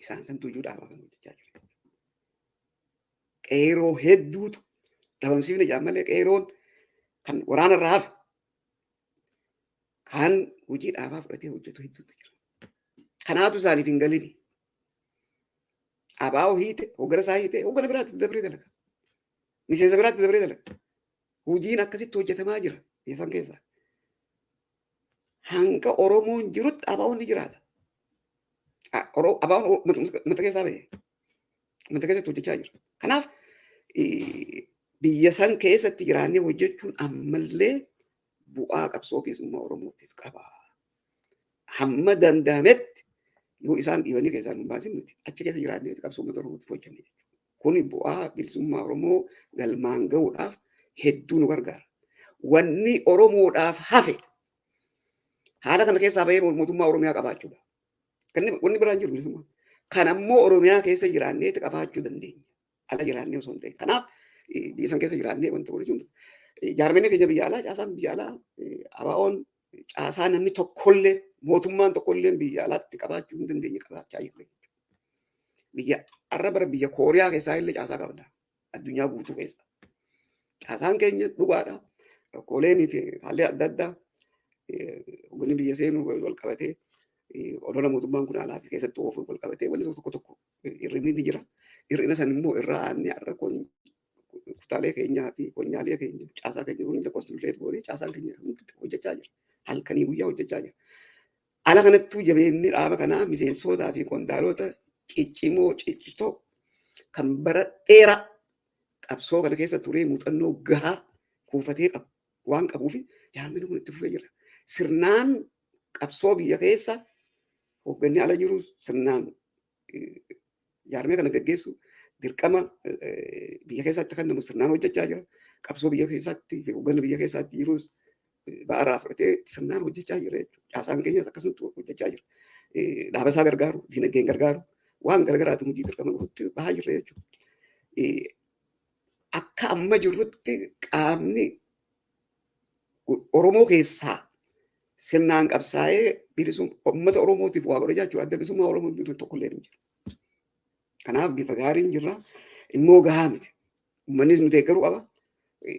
Isaan santu iyyuu dhaabaa kan hojjechaa jira. Qeeroo hedduutu dhabamsiifne jedhan malee qeeroon kan waraana irraa hafe kan hojii dhaabaa fudhatee hojjetu hedduutu jira. Kanaatu isaaniif hin galini. Abaa'oo hiite, hoggana isaa hiite, hoggana biraatti dabree dalaga. Miseensa biraatti dabree dalaga. Hojiin akkasitti hojjetamaa jira biyya san keessa. Hanga Oromoon jirutti abaa'oon ni jiraata. Abaa'oon uummata keessaa bahe. Uummata keessatti hojjechaa jira. Kanaaf biyya san keessatti jiraannee hojjechuun ammallee bu'aa qabsoo bilisummaa Oromootiif qaba. Hamma danda'ametti yoo isaan dhiibanii keessaa nu baasin nuti achi keessa jiraannee qabsoo uummata Oromootiif hojjenne jechuudha. Kuni bu'aa bilisummaa Oromoo galmaan gahuudhaaf hedduu nu gargaara. Wanni Oromoodhaaf hafe haala kana keessaa bahee mootummaa Oromiyaa qabaachuudha. Wanni biraan jiru bilisummaa. Kan ammoo Oromiyaa keessa jiraannee qabaachuu dandeenya. Ala jiraannee osoo hin ta'in. Kanaaf biyya san keessa jiraannee wanta godhachuun jaarmeen keenya biyya alaa, caasaan biyya alaa, ABO'n caasaa namni tokkollee mootummaan tokkollee biyya alaatti qabaachuu hin dandeenye qabaachaa jirra. Biyya har'a bara biyya Kooriyaa keessaa illee caasaa qabna. Addunyaa guutuu keessa. Caasaan keenya dhugaadha. Rakkooleen fi haalli adda addaa hoogganni biyya seenuu wal qabatee, olola mootummaan kun alaa fi keessatti oofu wal qabatee wanni tokko tokko hir'inni ni jira. Hir'ina san immoo irraa aannee har'a kutaalee keenyaa fi konyaalee keenya, caasaa keenya hunda consolidate goonee caasaan keenya hundi hojjechaa jira. Halkanii guyyaa hojjechaa jira. Ala kanattuu jabeenni dhaaba kanaa miseensotaa fi qondaalota ciccimoo ciccitoo kan bara dheeraa qabsoo kana keessa turee muuxannoo gahaa kuufatee qabu waan qabuuf jaarmeen kun itti fufee jira. Sirnaan qabsoo biyya keessa hoogganni ala jiru sirnaan jaarmee kana gaggeessu dirqama biyya keessatti kan namu sirnaan hojjechaa jira. Qabsoo biyya keessatti fi hoogganni biyya keessatti jirus ba'aarraa fudhatee sirnaan hojjechaa jira jechuudha. Caasaan keenyas akkasumatti hojjechaa jira. Dhaaba isaa gargaaru, diinagdeen gargaaru, waan garaagaraatiin hojii dirqama godhutti bahaa jirra jechuudha. Akka amma jirrutti qaamni Oromoo keessaa sirnaan qabsaa'ee bilisummaa uummata Oromootiif waa godha jechuudha. Adda bilisummaa Oromoo tokko illee hin jiru. Kanaaf bifa gaariin jirra. Immoo gahaa miti. Uummannis nu deeggaruu qaba.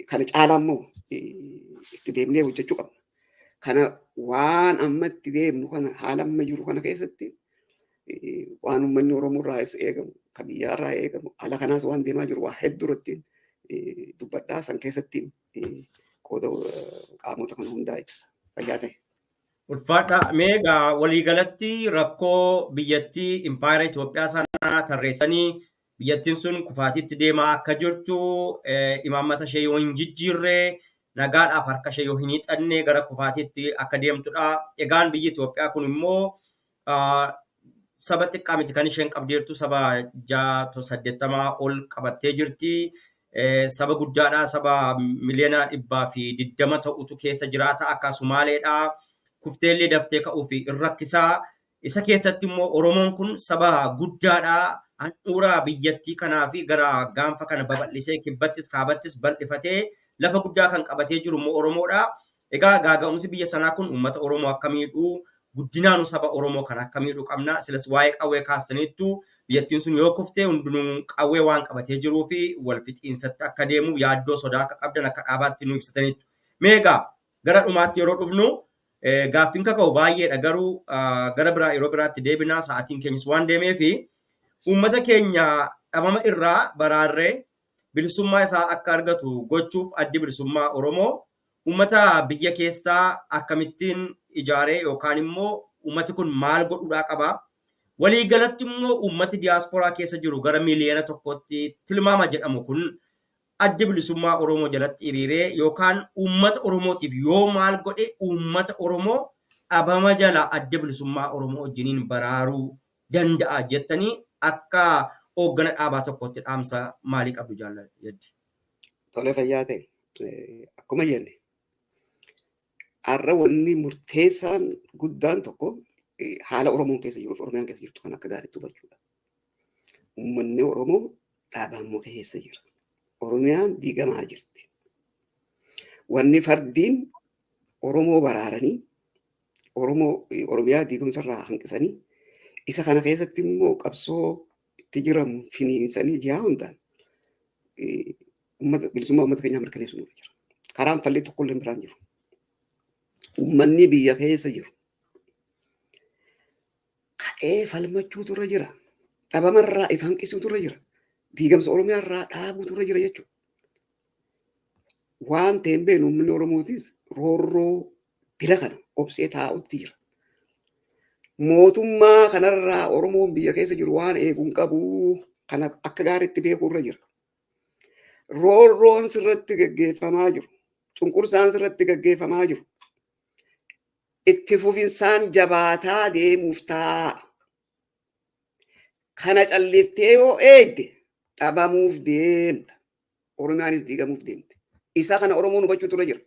Kana caalaa immoo itti deemnee hojjechuu qabna. Kana waan amma itti deemnu kana, haala amma jiru kana keessatti waan uummanni Oromoo irraa eegamu, kan biyyaa irraa eegamu, ala kanaas waan deemaa jiru waa hedduu irratti dubbadhaa, san keessatti qooda qaamota kana hundaa ibsa. Fayyaa ta'e. Ulfaadha. Mee egaa waliigalatti rakkoo biyyattii impaayera Itoophiyaa sanaa tarreessanii biyyattiin sun kufaatiitti deemaa akka jirtu, imaammata ishee yoo hin jijjiirre, nagaadhaaf harka ishee yoo hin hiixanne gara kufaatiitti akka deemtudha. Egaan biyyi Itoophiyaa kun immoo saba xiqqaa miti kan isheen qabdeertu, saba 86 ol qabattee jirti. Saba guddaadha. Saba 120,000,000 ta'utu keessa jiraata. Akka Sumaaleedha. Kufteellee daftee ka'uuf hin rakkisaa. Isa keessatti immoo Oromoon kun saba guddaadha. Handhuura biyyattii kanaa fi gara gaanfa kana babal'isee kibbattis kaabattis bal'ifatee lafa guddaa kan qabatee jiru immoo Oromoodha. Egaa gaaga'umsi biyya sanaa kun uummata Oromoo akka miidhu, guddinaanu saba Oromoo kan akka miidhu qabna. Silas waa'ee qawwee kaastaniittu, biyyattiin sun yoo kufte hundinuu qawwee waan qabatee jiruu fi wal fixiinsatti akka deemu yaaddoo sodaa akka qabdan akka dhaabaatti nu ibsataniittu. Mee egaa gara dhumaatti yeroo dhufnu Gaaffiin kaka'u baay'eedha garuu gara biraa yeroo biraatti deebinaa sa'aatiin keenyas waan deemeefi uummata keenya dhabama irraa baraarree bilisummaa isaa akka argatu gochuuf addi bilisummaa Oromoo uummata biyya keessaa akkamittiin ijaaree yookaan immoo uummati kun maal godhuudhaa qaba. Waliigalatti immoo uummati diyaasporaa keessa jiru gara 1 miiliyoona tilmaama jedhamu kun addi bilisummaa Oromoo jalatti hiriiree yookaan uummata Oromootiif yoo maal godhe uummata Oromoo dhabama jala adda bilisummaa Oromoo wajjiniin baraaruu danda'a jettanii akka hooggana dhaabaa tokkotti dhaamsa maalii qabdu jaalladhi? Tole, fayyaa ta'e. Akkuma jenne, har'a wanni murteessaan guddaan tokko haala Oromoon keessa jiruuf Oromiyaan keessa jirtu kan akka gaariitti hubachuudha. Uummanni Oromoo dhaabamuu keessa jira. Oromiyaan diigamaa jirti. Wanni fardiin Oromoo baraaranii, Oromoo Oromiyaa diigumsarraa hanqisanii, isa kana keessatti immoo qabsoo itti jiran finiinsanii ji'a hundaan uummata bilisummaa uummata keenyaa mirkaneessuu nurra jira. Karaan fallee tokko illee biraan jiru. Uummanni biyya keessa jiru ka'ee falmachuutu irra jira. Dhabamarraa if hanqisuutu irra jira. Diigamsa Oromiyaa irraa dhaabuutu irra jira jechuudha. Waan ta'een beenu, uummanni Oromootis roorroo bila kana obsee taa'utti jira. Mootummaa kanarraa Oromoon biyya keessa jiru waan eeguu hin qabu, kana akka gaariitti beekuu irra jira. Roorroon sirratti gaggeeffamaa jiru. Cunqursaan sirratti gaggeeffamaa jiru. Itti fufinsaan jabaataa deemuuf taa'a. Kana calliftee yoo eegde dhabamuuf deemta. Oromiyaanis diigamuuf deemte. Isa kana Oromoon hubachuutu irra jira.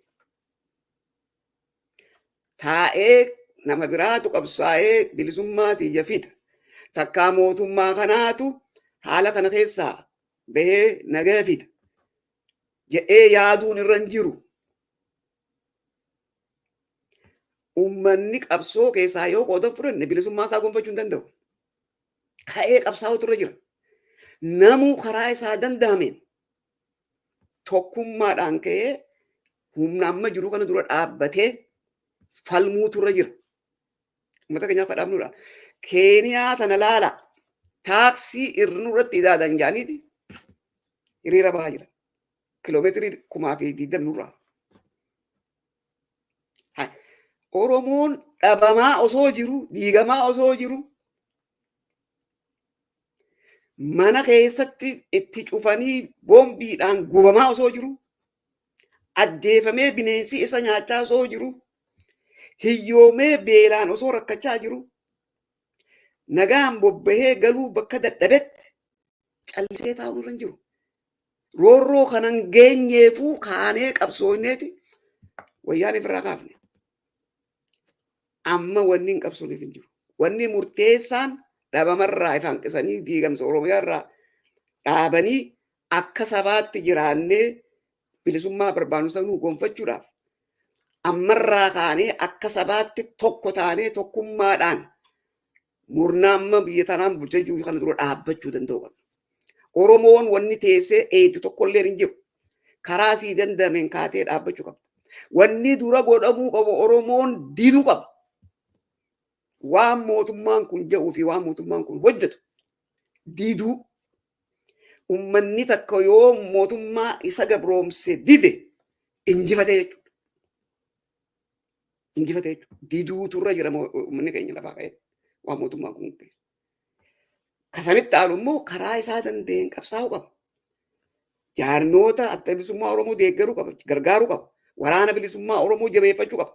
Taa'ee nama biraatu qabsaa'ee bilisummaa tiyya fida. Takkaa mootummaa kanaatu haala kana keessaa bahee nagaa fida jedhee yaaduun irra hin jiru. Uummanni qabsoo keessaa yoo qooda fudhanne bilisummaa isaa gonfachuu hin danda'u. Ka'ee qabsaa'utu irra jira. Namuu karaa isaa danda'ameen tokkummaadhaan ka'ee humna amma jiru kana dura dhaabbatee falmuutu irra jira. Uummata keenyaaf kadhaabnudha. Keeniyaa tana laala, taaksii irra irratti idaadan jaaniiti hiriira bahaa jira. Kiloomeetirii 1020 nurraa. Oromoon dhabamaa osoo jiru, diigamaa osoo jiru, mana keessatti itti cufanii boombiidhaan gubamaa osoo jiru, ajjeefamee bineensi isa nyaachaa osoo jiru, hiyyoomee beelaan osoo rakkachaa jiru, nagaan bobbahee galuu bakka dadhabetti callisee taa'uu irra hin jiru. Roorroo kanan geenyeefuu kaanee qabsoonneeti wayyaan ifirraa kaafne. Amma wanni hin qabsooneef hin jiru. Wanni murteessaan dhabamarraa if hanqisanii diigamsa Oromiyaarraa dhaabanii akka sabaatti jiraannee bilisummaa barbaannu sanuu gonfachuudhaaf ammarraa kaanee akka sabaatti tokko taanee tokkummaadhaan murna amma biyya tanaan bulchaa jiru kana dura dhaabbachuu danda'u qabna. Oromoon wanni teessee eegdu tokkollee hin jiru. Karaa sii danda'ameen kaatee dhaabbachuu qabda. Wanni dura godhamuu qabu Oromoon diduu qaba. Waan mootummaan kun jedhuu fi waan mootummaan kun hojjetu diduu. Uummanni takka yoo mootummaa isa gabroomse dide injifatee jechuudha. Injifatee jechuudha. Diduutu irra jira uummanni keenya lafaa ka'ee waan mootummaan kun murteessu. Kasanitti aanu immoo karaa isaa danda'een qabsaa'uu qaba. Jaarmoota adda bilisummaa Oromoo deeggaruu qaba, gargaaruu qaba. Waraana bilisummaa Oromoo jabeeffachuu qaba.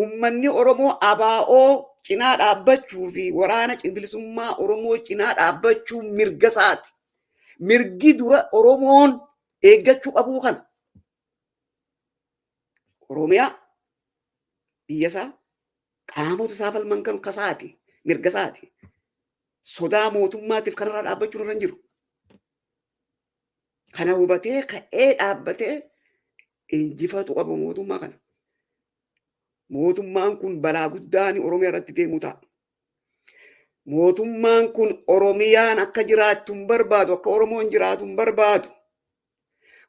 Uummanni Oromoo ABO cinaa dhaabbachuu fi waraana bilisummaa Oromoo cinaa dhaabbachuu mirga isaati. Mirgi dura Oromoon eeggachuu qabuu kana. Oromiyaa, biyya isaa, qaamota isaa falman kan kasaati, mirga isaati. Sodaa mootummaatiif kanarraa dhaabbachuu irra hin jiru. Kana hubatee ka'ee dhaabbatee injifatu qaba mootummaa kana. Mootummaan kun balaa guddaan Oromiyaa irratti deemu ta'a. Mootummaan kun Oromiyaan akka jiraattu hin barbaadu, akka Oromoon jiraatu hin barbaadu.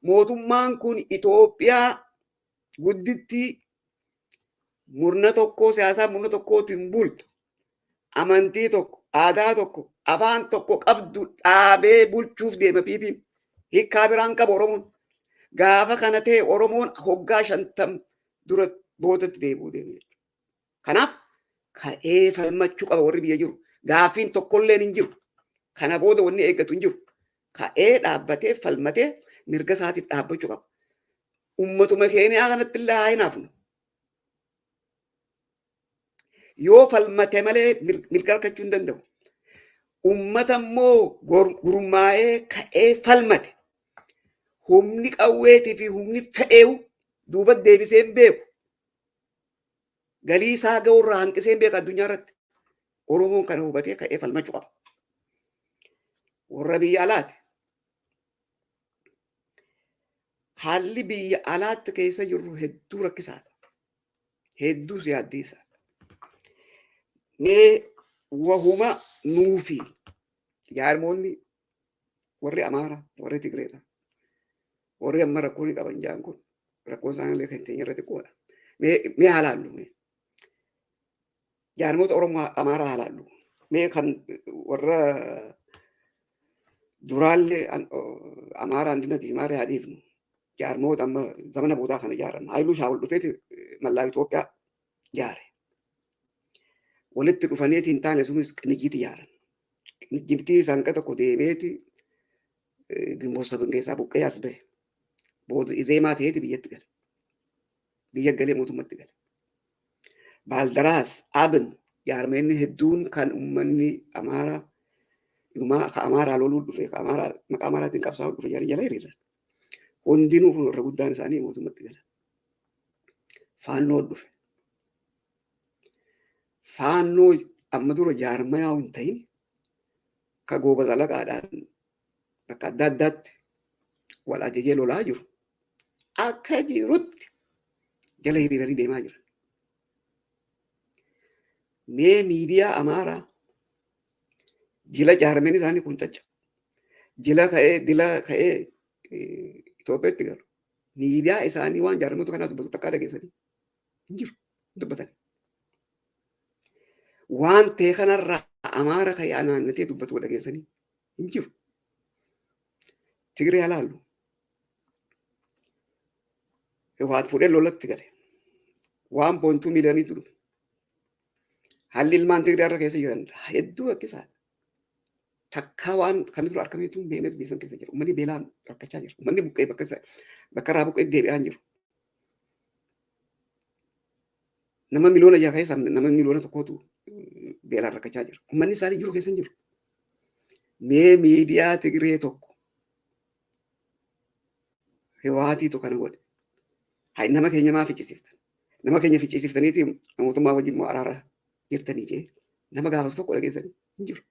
Mootummaan kun Itoophiyaa guddittii Murna tokkoo siyaasaa murna tokkootiin bultu. Amantii tokko, aadaa tokko, afaan tokko qabdu dhaabee bulchuuf deema PP'n. Hiikkaa biraan qaba Oromoon. Gaafa kana ta'e Oromoon hoggaa 50 dura boodatti deebi'uu deema jechuudha. Kanaaf ka'ee falmachuu qaba warri biyya jiru. Gaaffiin tokkolleen hin jiru. Kana booda wanni eeggatu hin jiru. Ka'ee dhaabbatee falmatee mirga isaatiif dhaabbachuu qaba. Ummatuma Keeniyaa kanatti illee haa hinaafnu. Yoo falmate malee mirga argachuu hin danda'u. Ummata immoo gurmaa'ee ka'ee falmate. Humni qawweetii fi humni fe'eewu duuba deebisee hin beeku. Galii isaa ga'urraa hanqisee hin beeku addunyaa irratti. Oromoon kana hubatee ka'ee falmachuu qaba. Warra biyya alaati. Haalli biyya alaatti keessa jirru hedduu rakkisaadha. Hedduus yaaddeessaadha. Mee wahuma nuufi jaarmoonni warri Amaaraa, warri Tigreedha. Warri amma rakkoo ni qaban jaan kun rakkoon isaanii kan keenya irra xiqqoodha. Mee haa laallu mee. Jaarmoota Oromoo Amaaraa haa laallu. Mee kan warra duraallee Amaaraa Andinati Amaaraa haa dhiifnu. Jaarmoota amma zamana boodaa kana ijaaran. Haayiluu Shaawul dhufeeti mallaa Itoophiyaa jaare. Walitti dhufaniiti hin taane sunis qinijjiitti ijaaran. Qinijjiitti sanqa tokko deemeeti Ginboot Saban keessaa buqqee as bahe. Booda Izeemaa ta'eeti biyyatti gale. Biyya galee mootummatti gale. Baaldaraas, Abin, jaarmeenni hedduun kan uummanni Amaaraa inumaa ka Amaaraa loluu dhufe, ka Amaaraa maqaa Amaaraatiin qabsaa'uu dhufe jala hiriiran. Hundinuu kun irra guddaan isaanii mootummatti galan. Faannoo dhufe. Faannoo amma dura jaarmayaa hin ta'in ka gooba zalaqaadhaan bakka adda addaatti wal ajajee lolaa jiru. Akka jirutti jala hiriiranii deemaa jiran. Mee miidiyaa Amaaraa jila jaarmeen isaanii kun caccaba. Jila ka'ee dila ka'ee Itoophiyaatti galu. Miidiyaa isaanii waan jaarmoota kanaa dubbatu takkaa dhageessanii hin jiru dubbatan. Waan ta'e kanarraa Amaara ka'ee anaannatee dubbatu dhageessanii hin jiru. Tigree alaallu. Hiwaat fuudhee lolatti gale. 1.2 miiliyooniitu dhume. Haalli ilmaan Tigree irra keessa jiran hedduu rakkisaadha. Takkaa waan kan dura argameetu hin beeknetu biyya san keessa jira. Uummanni beelaan rakkachaa jira. Uummanni buqqee bakka isa bakka irraa buqqee deebi'aa hin jiru. Nama 6 miliyoona keessaa nama 1 miliyoona beelaan rakkachaa jira. Uummanni isaanii jiru keessa hin jiru. Mee miidiyaa Tigree tokko Hiwaatiitu kana godhe. Hai nama keenya maa ficcisiiftan? Nama keenya ficcisiiftaniiti mootummaa wajjin immoo araara jirtanii jee nama gaafatu tokko dhageessanii hin jiru.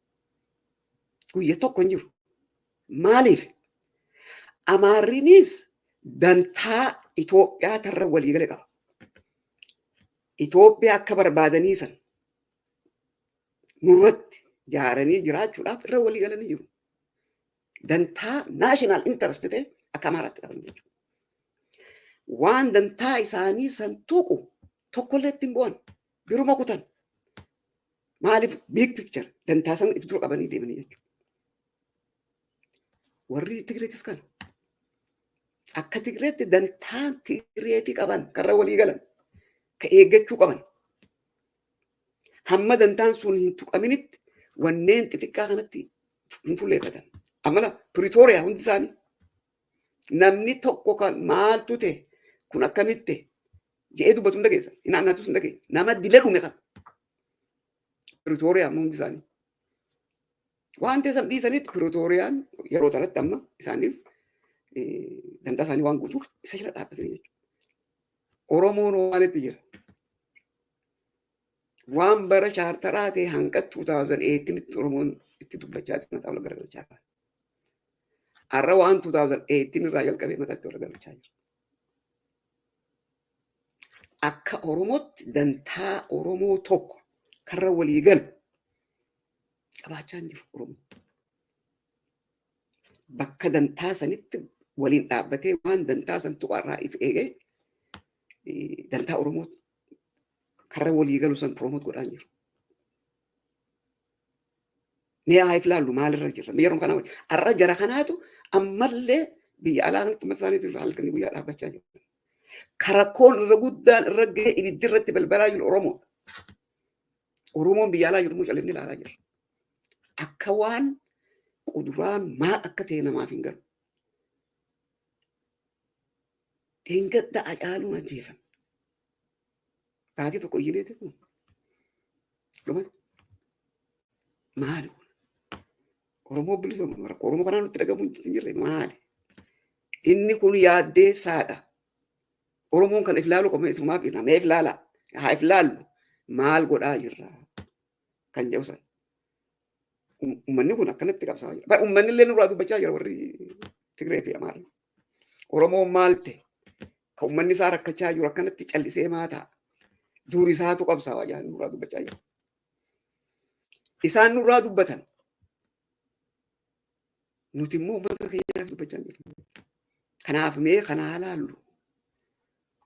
Guyya tokko hin jiru. Maaliif? Amaarrinis dantaa Itoophiyaa tarra waliigale qaba. Itoophiyaa akka barbaadanii san nurratti jaaranii jiraachuudhaaf irra walii galanii jiru. Dantaa national interest ta'e akka Amaaraatti qaban jechuudha. Waan dantaa isaanii san tuqu tokkollee ittiin bu'an biruma kutan. Maaliif? Big picture dantaa san if dura qabanii deemanii jechuudha. Warri Tigreetis kana. Akka Tigreetti dantaa Tigreetii qaban karra walii galan ka eeggachuu qaban. Hamma dantaan sun hin tuqaminitti wanneen xixiqqaa kanatti hin fulleeffatan. Amala Pretoria hundi isaanii namni tokko kan maaltu ta'e kun akkamitti jedhee dubbatu hin dhageessan. Hin aannatus hin dhageessan. Nama dila dhume kan. Pretoria amma hundi isaanii. Waan ta'e san dhiisanitti Pretooriyaan yeroo tanatti amma isaaniif dantaa isaanii waan guutuuf isa jala dhaabbatanii jechuudha. Oromoon maalitti jira? Waan bara chaartaraa ta'e hanga 2018 tti Oromoon itti dubbachaa jira, mataa wal garagalchaa jira. Har'a waan 2018 irraa jalqabee mataatti wal garagalchaa jira. Akka Oromootti dantaa Oromoo tokko karra walii galu qabaachaa hin jiru Oromoo. Bakka dantaa sanitti waliin dhaabbatee waan dantaa san tuqaarraa if eegee dantaa Oromoo Karra walii galu san promote godhaa jiru. Mee haa if laallu, maalirra jirra? Mee yeroo kana har'a jara kanaatu ammallee biyya alaa kanatti masaaniitiin halkanii guyyaa dhaabbachaa jiru. Karakkoon irra guddaan irra gahee ibiddi irratti balbalaa jiru Oromoodha. Oromoon biyya alaa jiru immoo califni ilaalaa jira. Akka waan quduraan maal akka ta'e namaaf hin galu. Dheengadda Hacaaluun ajjeefame. Baatii tokko iyyineeti kun. Dhumate. Maali kun? Oromoo bilisoomu rakkoo Oromoo kanaan nutti dhagamu hin jirre maali? Inni kun yaaddeessaadha. Oromoon kan if laalu qaba, isumaaf namee if laala. Haa if laallu, maal godhaa jirra kan jedhu san. Uummanni kun akkanatti qabsaa'aa jira. Uummanni illee nurraa dubbachaa jira, warri Tigree fi Amaarri. Oromoon maal ta'e? Kan uummanni isaa rakkachaa jiru akkanatti callisee maa ta'a? Duur isaatu qabsaa'aa jira, nurraa dubbachaa jira. Isaan nurraa dubbatan. Nuti immoo uummata keenyaaf dubbachaa jirra. Kanaaf mee kana haa laallu.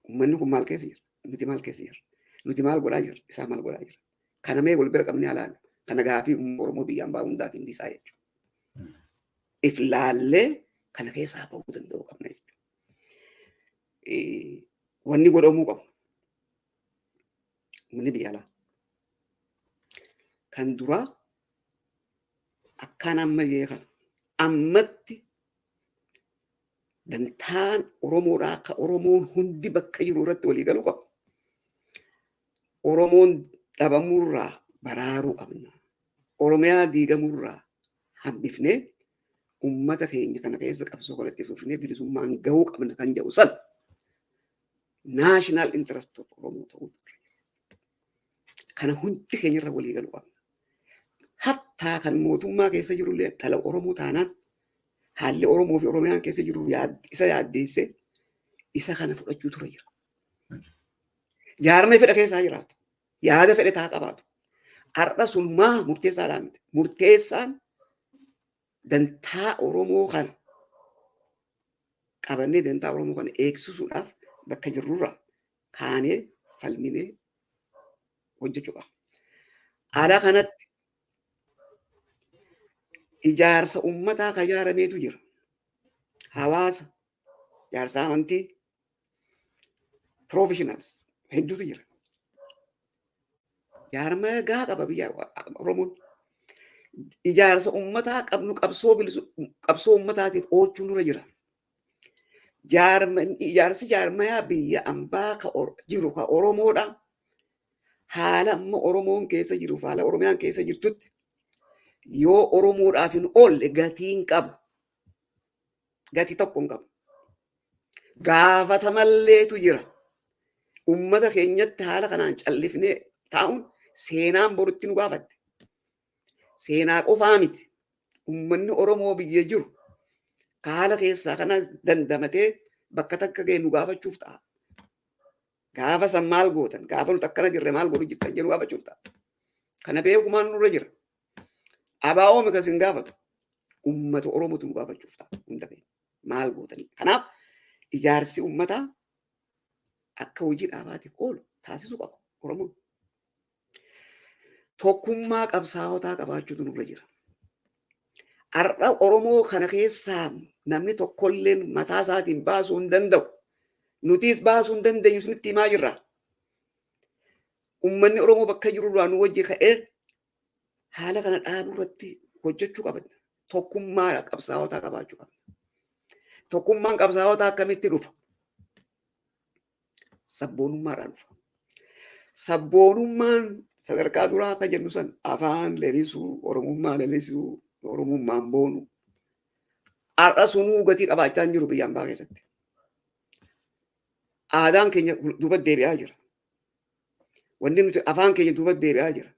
Uummanni kun maal keessa jira? Nuti maal keessa jirra? Nuti maal godhaa jirra? Isaan maal godhaa jira? Kana mee wal bira qabnee haa laallu. Kana gaafii Oromoo biyyaan ba'aa hundaaf hin dhiisaa jechuudha. If laallee kana keessaa bahuu danda'uu qabna jechuudha. Wanni godhamuu qabu. Uummanni biyya alaa. Kan duraa akkaan amma jee kana ammatti dantaan Oromoodhaa akka Oromoon hundi bakka jiru irratti walii galuu qabu. Oromoon dhabamurraa baraaruu qabna. Oromiyaa diigamurraa hambifnee uummata keenya kana keessa qabsoo kanatti fufnee bilisummaan gahuu qabna kan jedhu san national interest of Oromoo ta'uu kana hundi keenya irra walii galuu qabna. Hattaa kan mootummaa keessa jirullee dhala Oromoo taanaan haalli Oromoo fi Oromiyaan keessa jiru isa yaaddeessee isa kana fudhachuu ture jira. Jaarmee fedha keessaa jiraatu. Yaada fedhe taa qabaatu. Har'a sunumaa murteessaadhaa miti. Murteessaan dantaa Oromoo kana qabannee dantaa Oromoo kana eegsisuudhaaf bakka jirrurraa kaanee falminee hojjechuu qabna. Ala kanatti ijaarsa uummataa kan ijaarameetu jira. Hawaasa, ijaarsa amantii, professionals hedduutu jira. Jaarmaya gaa qaba biyya Oromoon. Ijaarsa uummataa qabnu qabsoo bilisu qabsoo uummataatiif oolchuun nurra jira. Ijaarsi jaarmayaa biyya ambaa ka jiru ka Oromoodha. Haala amma Oromoon keessa jiru, haala Oromiyaan keessa jirtutti yoo Oromoodhaaf hin oolle gatii hin qabu. Gatii tokko hin qabu. Gaafatamalleetu jira. Uummata keenyatti haala kanaan callifnee taa'uun seenaan borutti nu gaafatte. Seenaa qofaa miti. Uummanni Oromoo biyya jiru ka haala keessaa kana dandamatee bakka takka ga'e nu gaafachuuf ta'a. Gaafa san maal gootan? Gaafa nuti akkana jirre maal godhu jirtan jedhu gaafachuuf ta'a. Kana beekumaan nurra jira. ABO miti isin gaafatu. Uummata Oromootu nu gaafachuuf ta'a hunda keenya. Maal gootanii? Kanaaf ijaarsi uummataa akka hojii dhaabaatiif oolu taasisuu qaba Oromoon. Tokkummaa qabsaa'otaa qabaachuutu nurra jira. Har'a Oromoo kana keessaa namni tokkolleen mataa isaatiin baasuu hin danda'u. Nutis baasuu hin dandeenyu, isinitti himaa jirra. Uummanni Oromoo bakka jiru irraa nu wajji ka'ee haala kana dhaabuu irratti hojjechuu qabna. Tokkummaa qabsaa'otaa qabaachuu qabna. Tokkummaan qabsaa'otaa akkamitti dhufa? Sabboonummaadhaan dhufa. Sabboonummaan sadarkaa duraa akka jennu san afaan lelisuu, Oromummaa lelisuu, Oromummaan boonu. Har'a sunuu gatii qabaachaa hin jiru biyya ambaa keessatti. Aadaan keenya duuba deebi'aa jira. Wanni nuti afaan keenya duuba deebi'aa jira.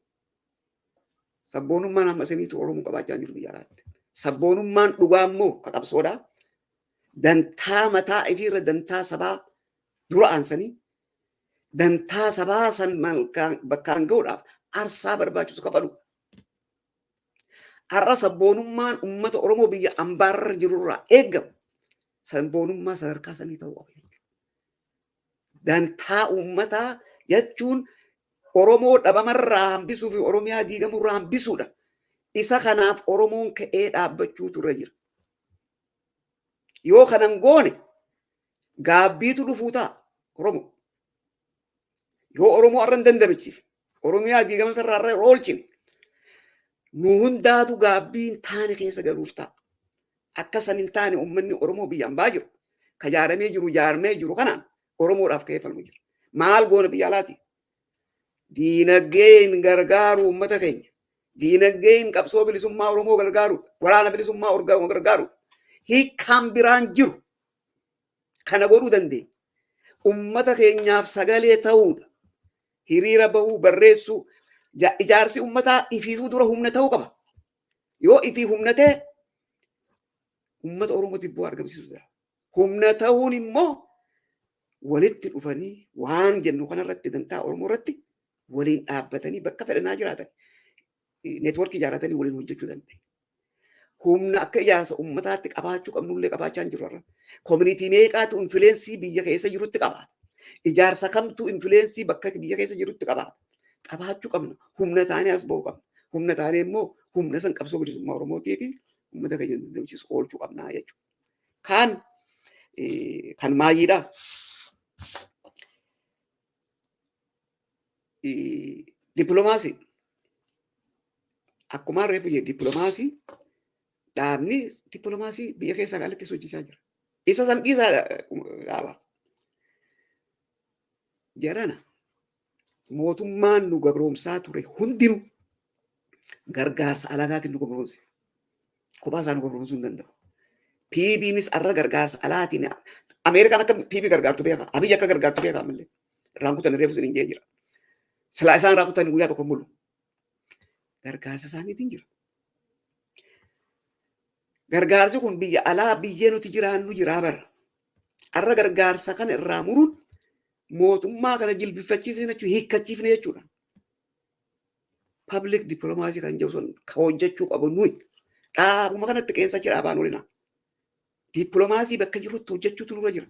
Sabboonummaan amma isiniitu Oromoo qabaachaa hin jiru biyya alaatti. Sabboonummaan dhugaa immoo ka qabsoodhaa. Dantaa mataa ifiirra dantaa sabaa dura aansanii dantaa sabaa san bakkaan ga'uudhaaf aarsaa barbaachisu kafalu. Har'a sabboonummaan uummata Oromoo biyya ambaarra jirurraa eegamu sabboonummaa sadarkaa sanii ta'uu qaba jechuudha. Dantaa uummataa jechuun Oromoo dhabamarraa hambisuu fi Oromiyaa diigamurraa hambisuudha. Isa kanaaf Oromoon ka'ee dhaabbachuutu irra jira. Yoo kanan goone gaabbiitu dhufuu ta'a Oromoo. Yoo Oromoo har'a hin dandamachiifne, Oromiyaa diigamsarraa irra oolchine, nu hundaatu gaabbii hin taane keessa galuuf ta'a. Akka san hin taane uummanni Oromoo biyya hambaa jiru, ka jaaramee jiru jaarmee jiru kanaan Oromoodhaaf ka'ee falmu jira. Maal goona biyya alaati? Diinagdeen gargaaru uummata keenya. Diinagdeen qabsoo bilisummaa Oromoo gargaaru, waraana bilisummaa Oromoo gargaaru. Hiikkaan biraan jiru. Kana godhuu dandeenya. Uummata keenyaaf sagalee ta'uudha. Hiriira bahuu, barreessuu, ijaarsi uummataa ifiifuu dura humna ta'uu qaba. Yoo ifii humna ta'e uummata Oromootiif bu'aa argamsiisuu danda'a. Humna ta'uun immoo walitti dhufanii waan jennu kanarratti, dantaa Oromoo irratti waliin dhaabbatanii, bakka fedhanaa jiraatan networkii ijaarratanii waliin hojjechuu dandeenya. Humna akka ijaarsa uummataatti qabaachuu qabnullee qabaachaa hin jiru har'a. Community meeqaatu influence biyya keessa jirutti qabaata? Ijaarsa kamtu influence bakka biyya keessa jirutti qabaata? Qabaachuu qabna. Humna taanee as ba'uu qabna. Humna taanee immoo humna san qabsoo bilisummaa Oromootii fi uummata keenya dandamchiisu oolchuu qabna jechuudha. Kaan kan maayyiidha. Dippiloomaasii. Akkuma reefu jedhe, dippiloomaasii dhaabni dippiloomaasii biyya keessaa alatti hojjechaa jira. Isa san dhiisaa dhaaba. Jarana, mootummaan nu gabroomsaa ture hundinuu gargaarsa alagaatiin nu gabroomse. Kophaa isaa nu gabroomsuu hin danda'u. PB'nis arra gargaarsa alaatiin. Ameerikaan akka PB gargaartu beeka. Abiyyi akka gargaartu beeka ammallee. Irraan kutan reefu isin hin jira. Silaa isaan irraa kutan guyyaa tokko mulu. Gargaarsa isaaniitiin jira. Gargaarsi kun biyya alaa biyyee nuti jiraannu jiraa bara. Arra gargaarsa kana irraa muruun mootummaa kana jilbifachiisne jechuudha, hiikkachiifne jechuudha. Public diplomacy kan jedhu sun kan hojjechuu qabu nuyi. Dhaabuma kanatti keessa jira abaan olina. Dippiloomaasii bakka jirutti hojjechuutu nurra jira.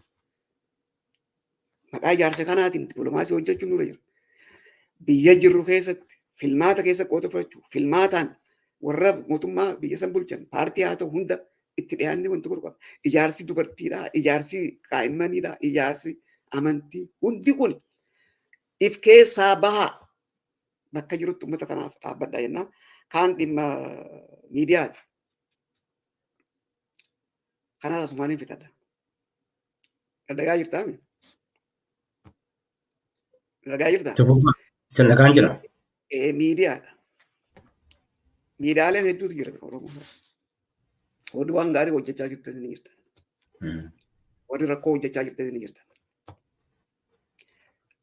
Maqaa ijaarsa kanaatiin dippiloomaasii hojjechuun nurra jira. Biyya jirru keessatti filmaata keessa qooda fudhachuu, filmaataan warra mootummaa biyya san bulchan, paartii haa ta'u, hunda itti dhiyaannee wanti godhu qaba. Ijaarsi dubartiidha, ijaarsi kaa'immaniidha, ijaarsi amantii hundi kun if keessaa bahaa, bakka jirutti uummata kanaaf dhaabbadha jennaa. Kaan dhimma miidiyaati. Kanaas asumaaniin fixadha. Dhagahaa jirtaa mi? Dhagahaa jirtaa? Isin dhagaan jira. Miidiyaadha. Miidiyaaleen hedduutu jira Oromoo. Warri waan gaarii hojjechaa jirtan ni jirtan. Warri rakkoo hojjechaa jirtan ni jirtan.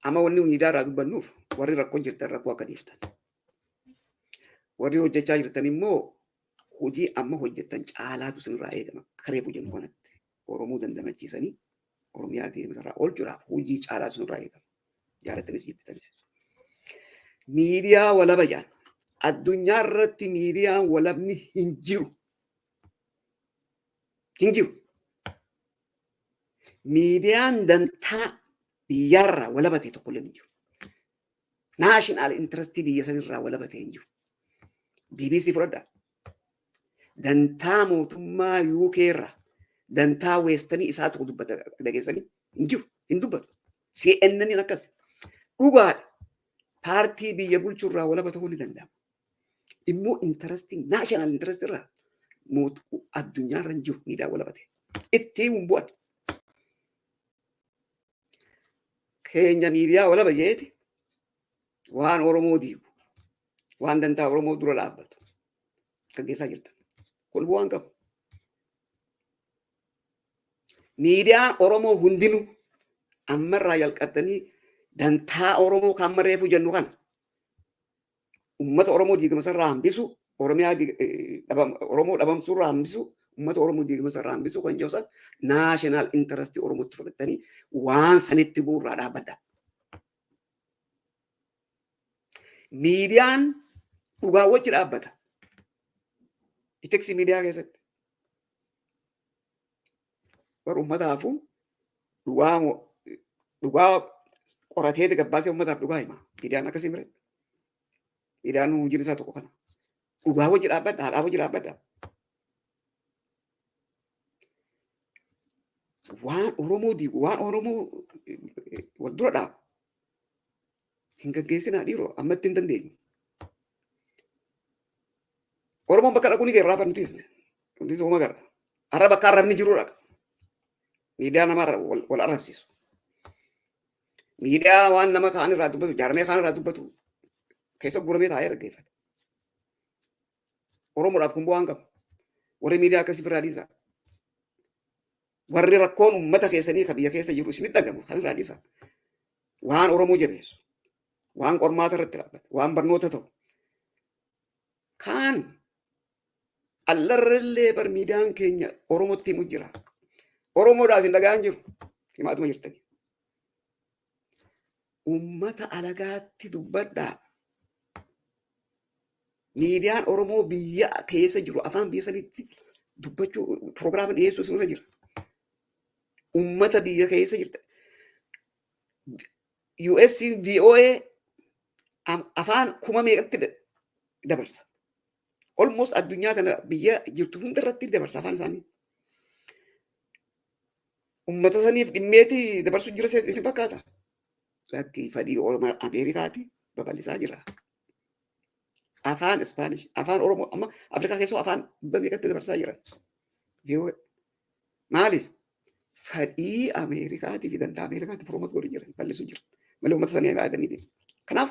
Amma wanni miidiyaa irraa dubbannuuf, warri rakkoo jirtan rakkoo akka dhiiftan. Warri hojjechaa jirtan immoo hojii amma hojjettan caalaatu isinirraa eegama. Kareefu jennu kanatti Oromoo dandamachiisanii Oromiyaa deemsarraa oolchuudhaaf hojii caalaatu isinirraa eegama. Jaalattanis jibbitanis. Miidiyaa walaba jaan. Addunyaa irratti miidiyaan walabni hin jiru. Hin jiru. Miidiyaan dantaa biyyaarraa walaba ta'e tokkollee hin jiru. National interestii biyya sanirraa walaba ta'e hin jiru. BBC fudhadhaa. Dantaa mootummaa UK irraa, dantaa westernii isaa tokko dubbata dhageessanii hin jiru, hin dubbatu. CNN akkas. Dhugaadha. Paartii biyya bulchurraa walaba ta'uu ni danda'ama. Immoo interestii, national interestii irraa addunyaarra hin jiru miidiyaa walaba ta'e. Itti hin bu'an. Keenya miidiyaa walaba jeeti waan Oromoo diigu, waan dantaa Oromoo dura dhaabbatu gaggeessaa jirtan. Kun bu'aan qabu. Miidiyaan Oromoo hundinuu ammarraa jalqabdanii dantaa Oromoo kan amma reefu jennu kana, uummata Oromoo diigama hambisu, Oromiyaa Oromoo dhabamsuurraa hambisu, uummata Oromoo diigama hambisu kan jedhu san national interestii Oromootti fudhatanii waan sanitti bu'uurraa dhaabbadha. Miidiyaan dhugaa wajji dhaabbata. Ethics miidiyaa keessatti. Warra uummataafuu dhugaa dhugaa Qoratee gabbaasee uummataaf dhugaa hima. Miidiyaan akkasii mire. Miidiyaan hojiin isaa tokko kana. Dhugaa wajji dhaabbadha, haqaa wajji dhaabbadha. Waan Oromoo diigu, waan Oromoo wal dura dhaabu hin gaggeessinaa dhiiroo, ammatti hin dandeenyu. Oromoon bakka dhaquu ni geerraa nuti isne. Nuti sooma garra. Arra bakka arrabni jiru dhaqa. Miidiyaa nama wal arrabsiisu. Miidiyaa waan nama kaan irraa dubbatu, jaarmee kaan irraa dubbatu keessa guuramee taa'ee dhaggeeffata. Oromoodhaaf kun bu'aan qabu. Warri miidiyaa akkasii irraa dhiisa. Warri rakkoon uummata keessanii kan biyya keessa jiru isinit dhagamu kan irraa dhiisa. Waan Oromoo jabeessu, waan qormaata irratti dhaabbate, waan barnoota ta'u. Kaan allarrallee bar miidiyaan keenya Oromootti himu jira. Oromoodhaas hin dhaga'an jiru. Himaatuma jirtani. Uummata alagaatti dubbadhaa. Miidiyaan Oromoo biyya keessa jiru afaan biyya sanitti dubbachuu, piroogiraama dhiyeessuu isinirra jira. Uummata biyya keessa jirta. US VOA afaan kuma meeqatti dabarsa. Almost addunyaa tana biyya jirtu hunda irratti dabarsa afaan isaanii. Uummata saniif dhimmeeti dabarsuu jira isin fakkaata. Lakki, fedhii Oromoo Ameerikaati babal'isaa jira. Afaan Ispaanish, afaan Oromoo, amma Afrikaa keessoo afaan dhibba meeqatti dabarsaa jiran. VOA. Maaliif? Fedhii Ameerikaatii fi dantaa Ameerikaatti promote godhu jiran, bal'isuu jiran. Malee uummata sanii yaadaniiti. Kanaaf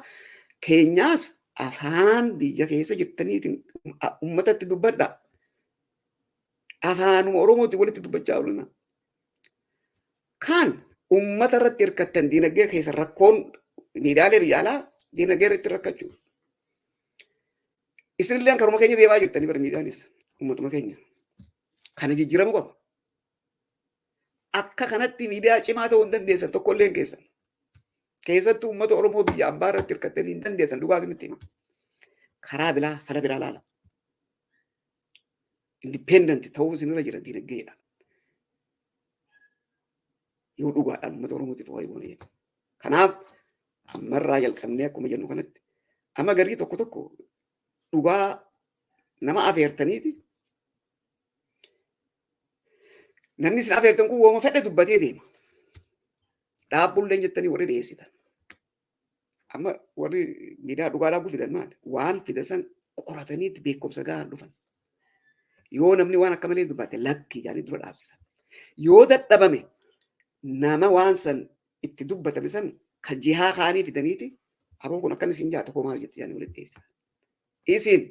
keenyaas afaan biyya keessa jirtaniitiin uummatatti dubbadha. Afaanuma Oromootiin walitti dubbachaa oolna. Kaan uummata irratti hirkattan diinagdee keessa rakkoon miidiyaalee biyya alaa diinagdee irratti rakkachuu. Isinillee karuma keenya deemaa jirtanii bara miidiyaanis uummatuma keenya. Kana jijjiiramuu qaba. Akka kanatti miidiyaa cimaa ta'uu hin dandeessan tokkollee hin keessan. Keessattuu uummata Oromoo biyya ambaa irratti hirkattanii hin dandeessan, dhugaa isinitti hima. Karaa biraa, fala biraa laala. Independent ta'uu isinirra jira diinagdeedha. Yoo dhugaadhaan uummata Oromootiif waa'ee goone jenna. Kanaaf ammarraa jalqabnee akkuma jennu kanatti amma garii tokko tokko dhugaa nama afeertaniiti. Namni isin afeertan kun wooma fedhe dubbatee deema. Dhaabbulleen jettanii warri dhiyeessitan. Amma warri miidiyaa dhugaadhaa kun fidan maali? Waan fidan san qorataniitti beekumsa gahaan dhufan. Yoo namni waan akka malee dubbate lakki jedhanii dura dhaabsisan. Yoo dadhabame nama waan san itti dubbatame san kan jihaa kaanii fidaniiti, aboo kun akkan isin jaata koo maal jettu jedhanii walitti dhiyeessan. Isin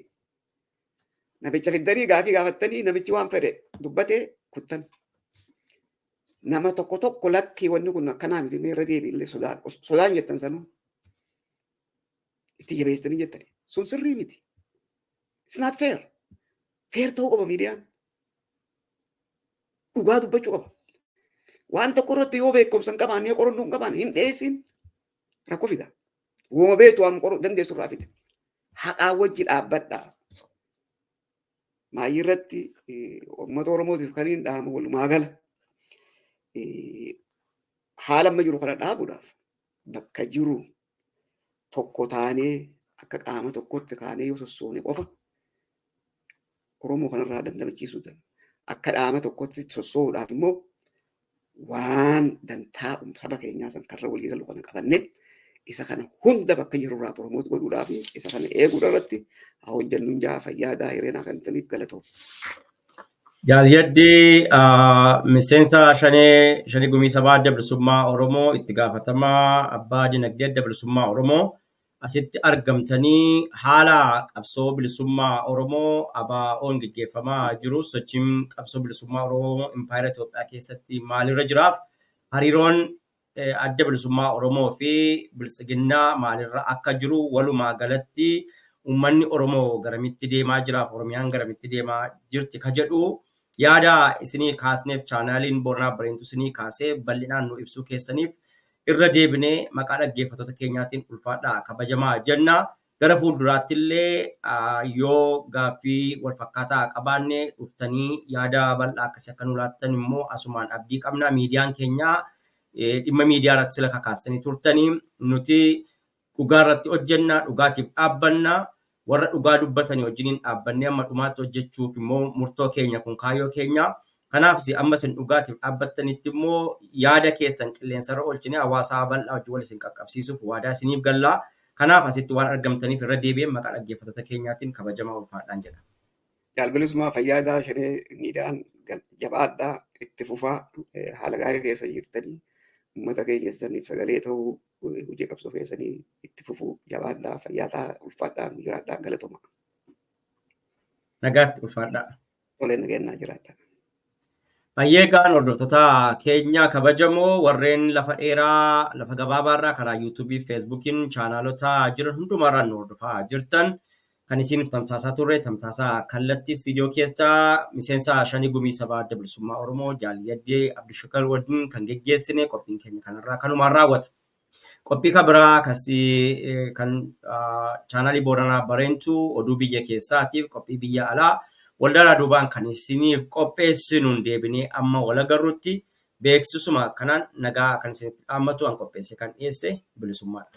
namicha fiddanii gaafii gaafattanii namichi waan fedhe dubbatee kuttan. Nama tokko tokko lakkii wanni kun akkanaa miti, mee irra deebi illee sodaan jettan sanuu itti jabeessitanii jettani. Sun sirrii miti. It's not fair. Fair ta'uu qaba miidiyaan. Dhugaa dubbachuu qaba. Waan tokko irratti yoo beekumsa hin qabaanne, yoo qorannoo hin qabaanne, hin dhiyeessin, rakkoo fida. Wooma beektu waan qoruu dandeessu irraa fida. Haqaa wajji dhaabbadhaa. Maayii irratti uummata Oromootiif kan hin dhaamu walumaa gala. Haala amma jiru kana dhaabuudhaaf bakka jiru tokko taanee akka qaama tokkotti kaanee yoo sossoone qofa Oromoo kanarraa dandamachiisuu danda'a. Akka dhaama tokkotti sossoo'uudhaaf immoo waan dantaa saba keenyaa san karra walii galu kana qabannee isa kana hunda bakka jirurraa promote godhuudhaaf isa kana eeguudha irratti haa hojjennu jaa. Fayyaa hireenaa kan taniif galatoomu. Jaalyaddi miseensa shanee gumii sabaa Adda Bilisummaa Oromoo, itti gaafatamaa abbaa dinagdee Adda Bilisummaa Oromoo, asitti argamtanii haala qabsoo bilisummaa Oromoo ABO'n gaggeeffamaa jiru, sochiin qabsoo bilisummaa Oromoo impaayera Itoophiyaa keessatti maalirra jiraaf hariiroon Adda Bilisummaa Oromoo fi biltsiginnaa maalirra akka jiru, walumaa galatti uummanni Oromoo garamitti deemaa jiraaf Oromiyaan garamitti deemaa jirti ka jedhu yaada isinii kaasneef, chaanaaliin Booranaa Bareentu isinii kaasee bal'inaan nu ibsuu keessaniif irra deebinee maqaa dhaggeeffattoota keenyaatiin ulfaadhaa, kabajamaa jenna. Gara fuulduraatti illee yoo gaaffii wal fakkaataa qabaanne dhuftanii yaada bal'aa akkasii akka nu laattan immoo asumaan abdii qabna. Miidiyaan keenya Dhimma miidiyaa irratti sila kakaastanii turtanii, nuti dhugaa irratti hojjennaa, dhugaatiif dhaabbannaa, warra dhugaa dubbatanii wajjiniin dhaabbannee amma dhumaatti hojjechuuf immoo murtoo keenya kun kaayyoo keenya. Kanaaf amma isin dhugaatiif dhaabbattanitti immoo yaada keessan qilleensarra oolchine hawaasaa bal'aa wajjin wal isin qaqqabsiisuuf waadaa isiniif gallaa. Kanaaf asitti waan argamtaniif irra deebi'een maqaa dhaggeeffattoota keenyaatiin kabajamaa ulfaadhaan jedha. Jaalbilisummaa fayyaadaa shanee miidhaan jabaadhaa, itti fufaa, haala gaarii keessa jirtanii uummata keessaniif sagalee ta'uu, hojii qabsoo keessanii itti fufuu jabaadhaa, fayyaataa, ulfaadhaa, jiraadhaa, galatoma. Nagaatti, ulfaadhaa. Toleen, nageenyaa jiraadhaa. Baay'ee gaan hordoftoota keenya kabajamoo, warreen lafa dheeraa lafa gabaabaarraa karaa yuutuubii, feesbuukiin chaanaalota jiran hundumarraan nu hordofaa jirtan, kan isiniif tamsaasaa turre tamsaasaa kallattii istiidiyoo keessaa miseensa Shanee Gumii Sabaa Adda Bilisummaa Oromoo Jaal Yaddee Abdishakar wajjin kan geggeessine qophiin keenya kanarraa kanumaan raawwata. Qophii kan biraa kasii kan chaanaalii Booranaa Bareentuu oduu biyya keessaatiif qophii biyya alaa walduraa duubaan kan isiniif qopheessinuun deebinee amma wal agarrutti beeksisuma kanaan nagaa kan isinitti dhaammatu an qopheesse kan dhiyeesse Bilisummaadha.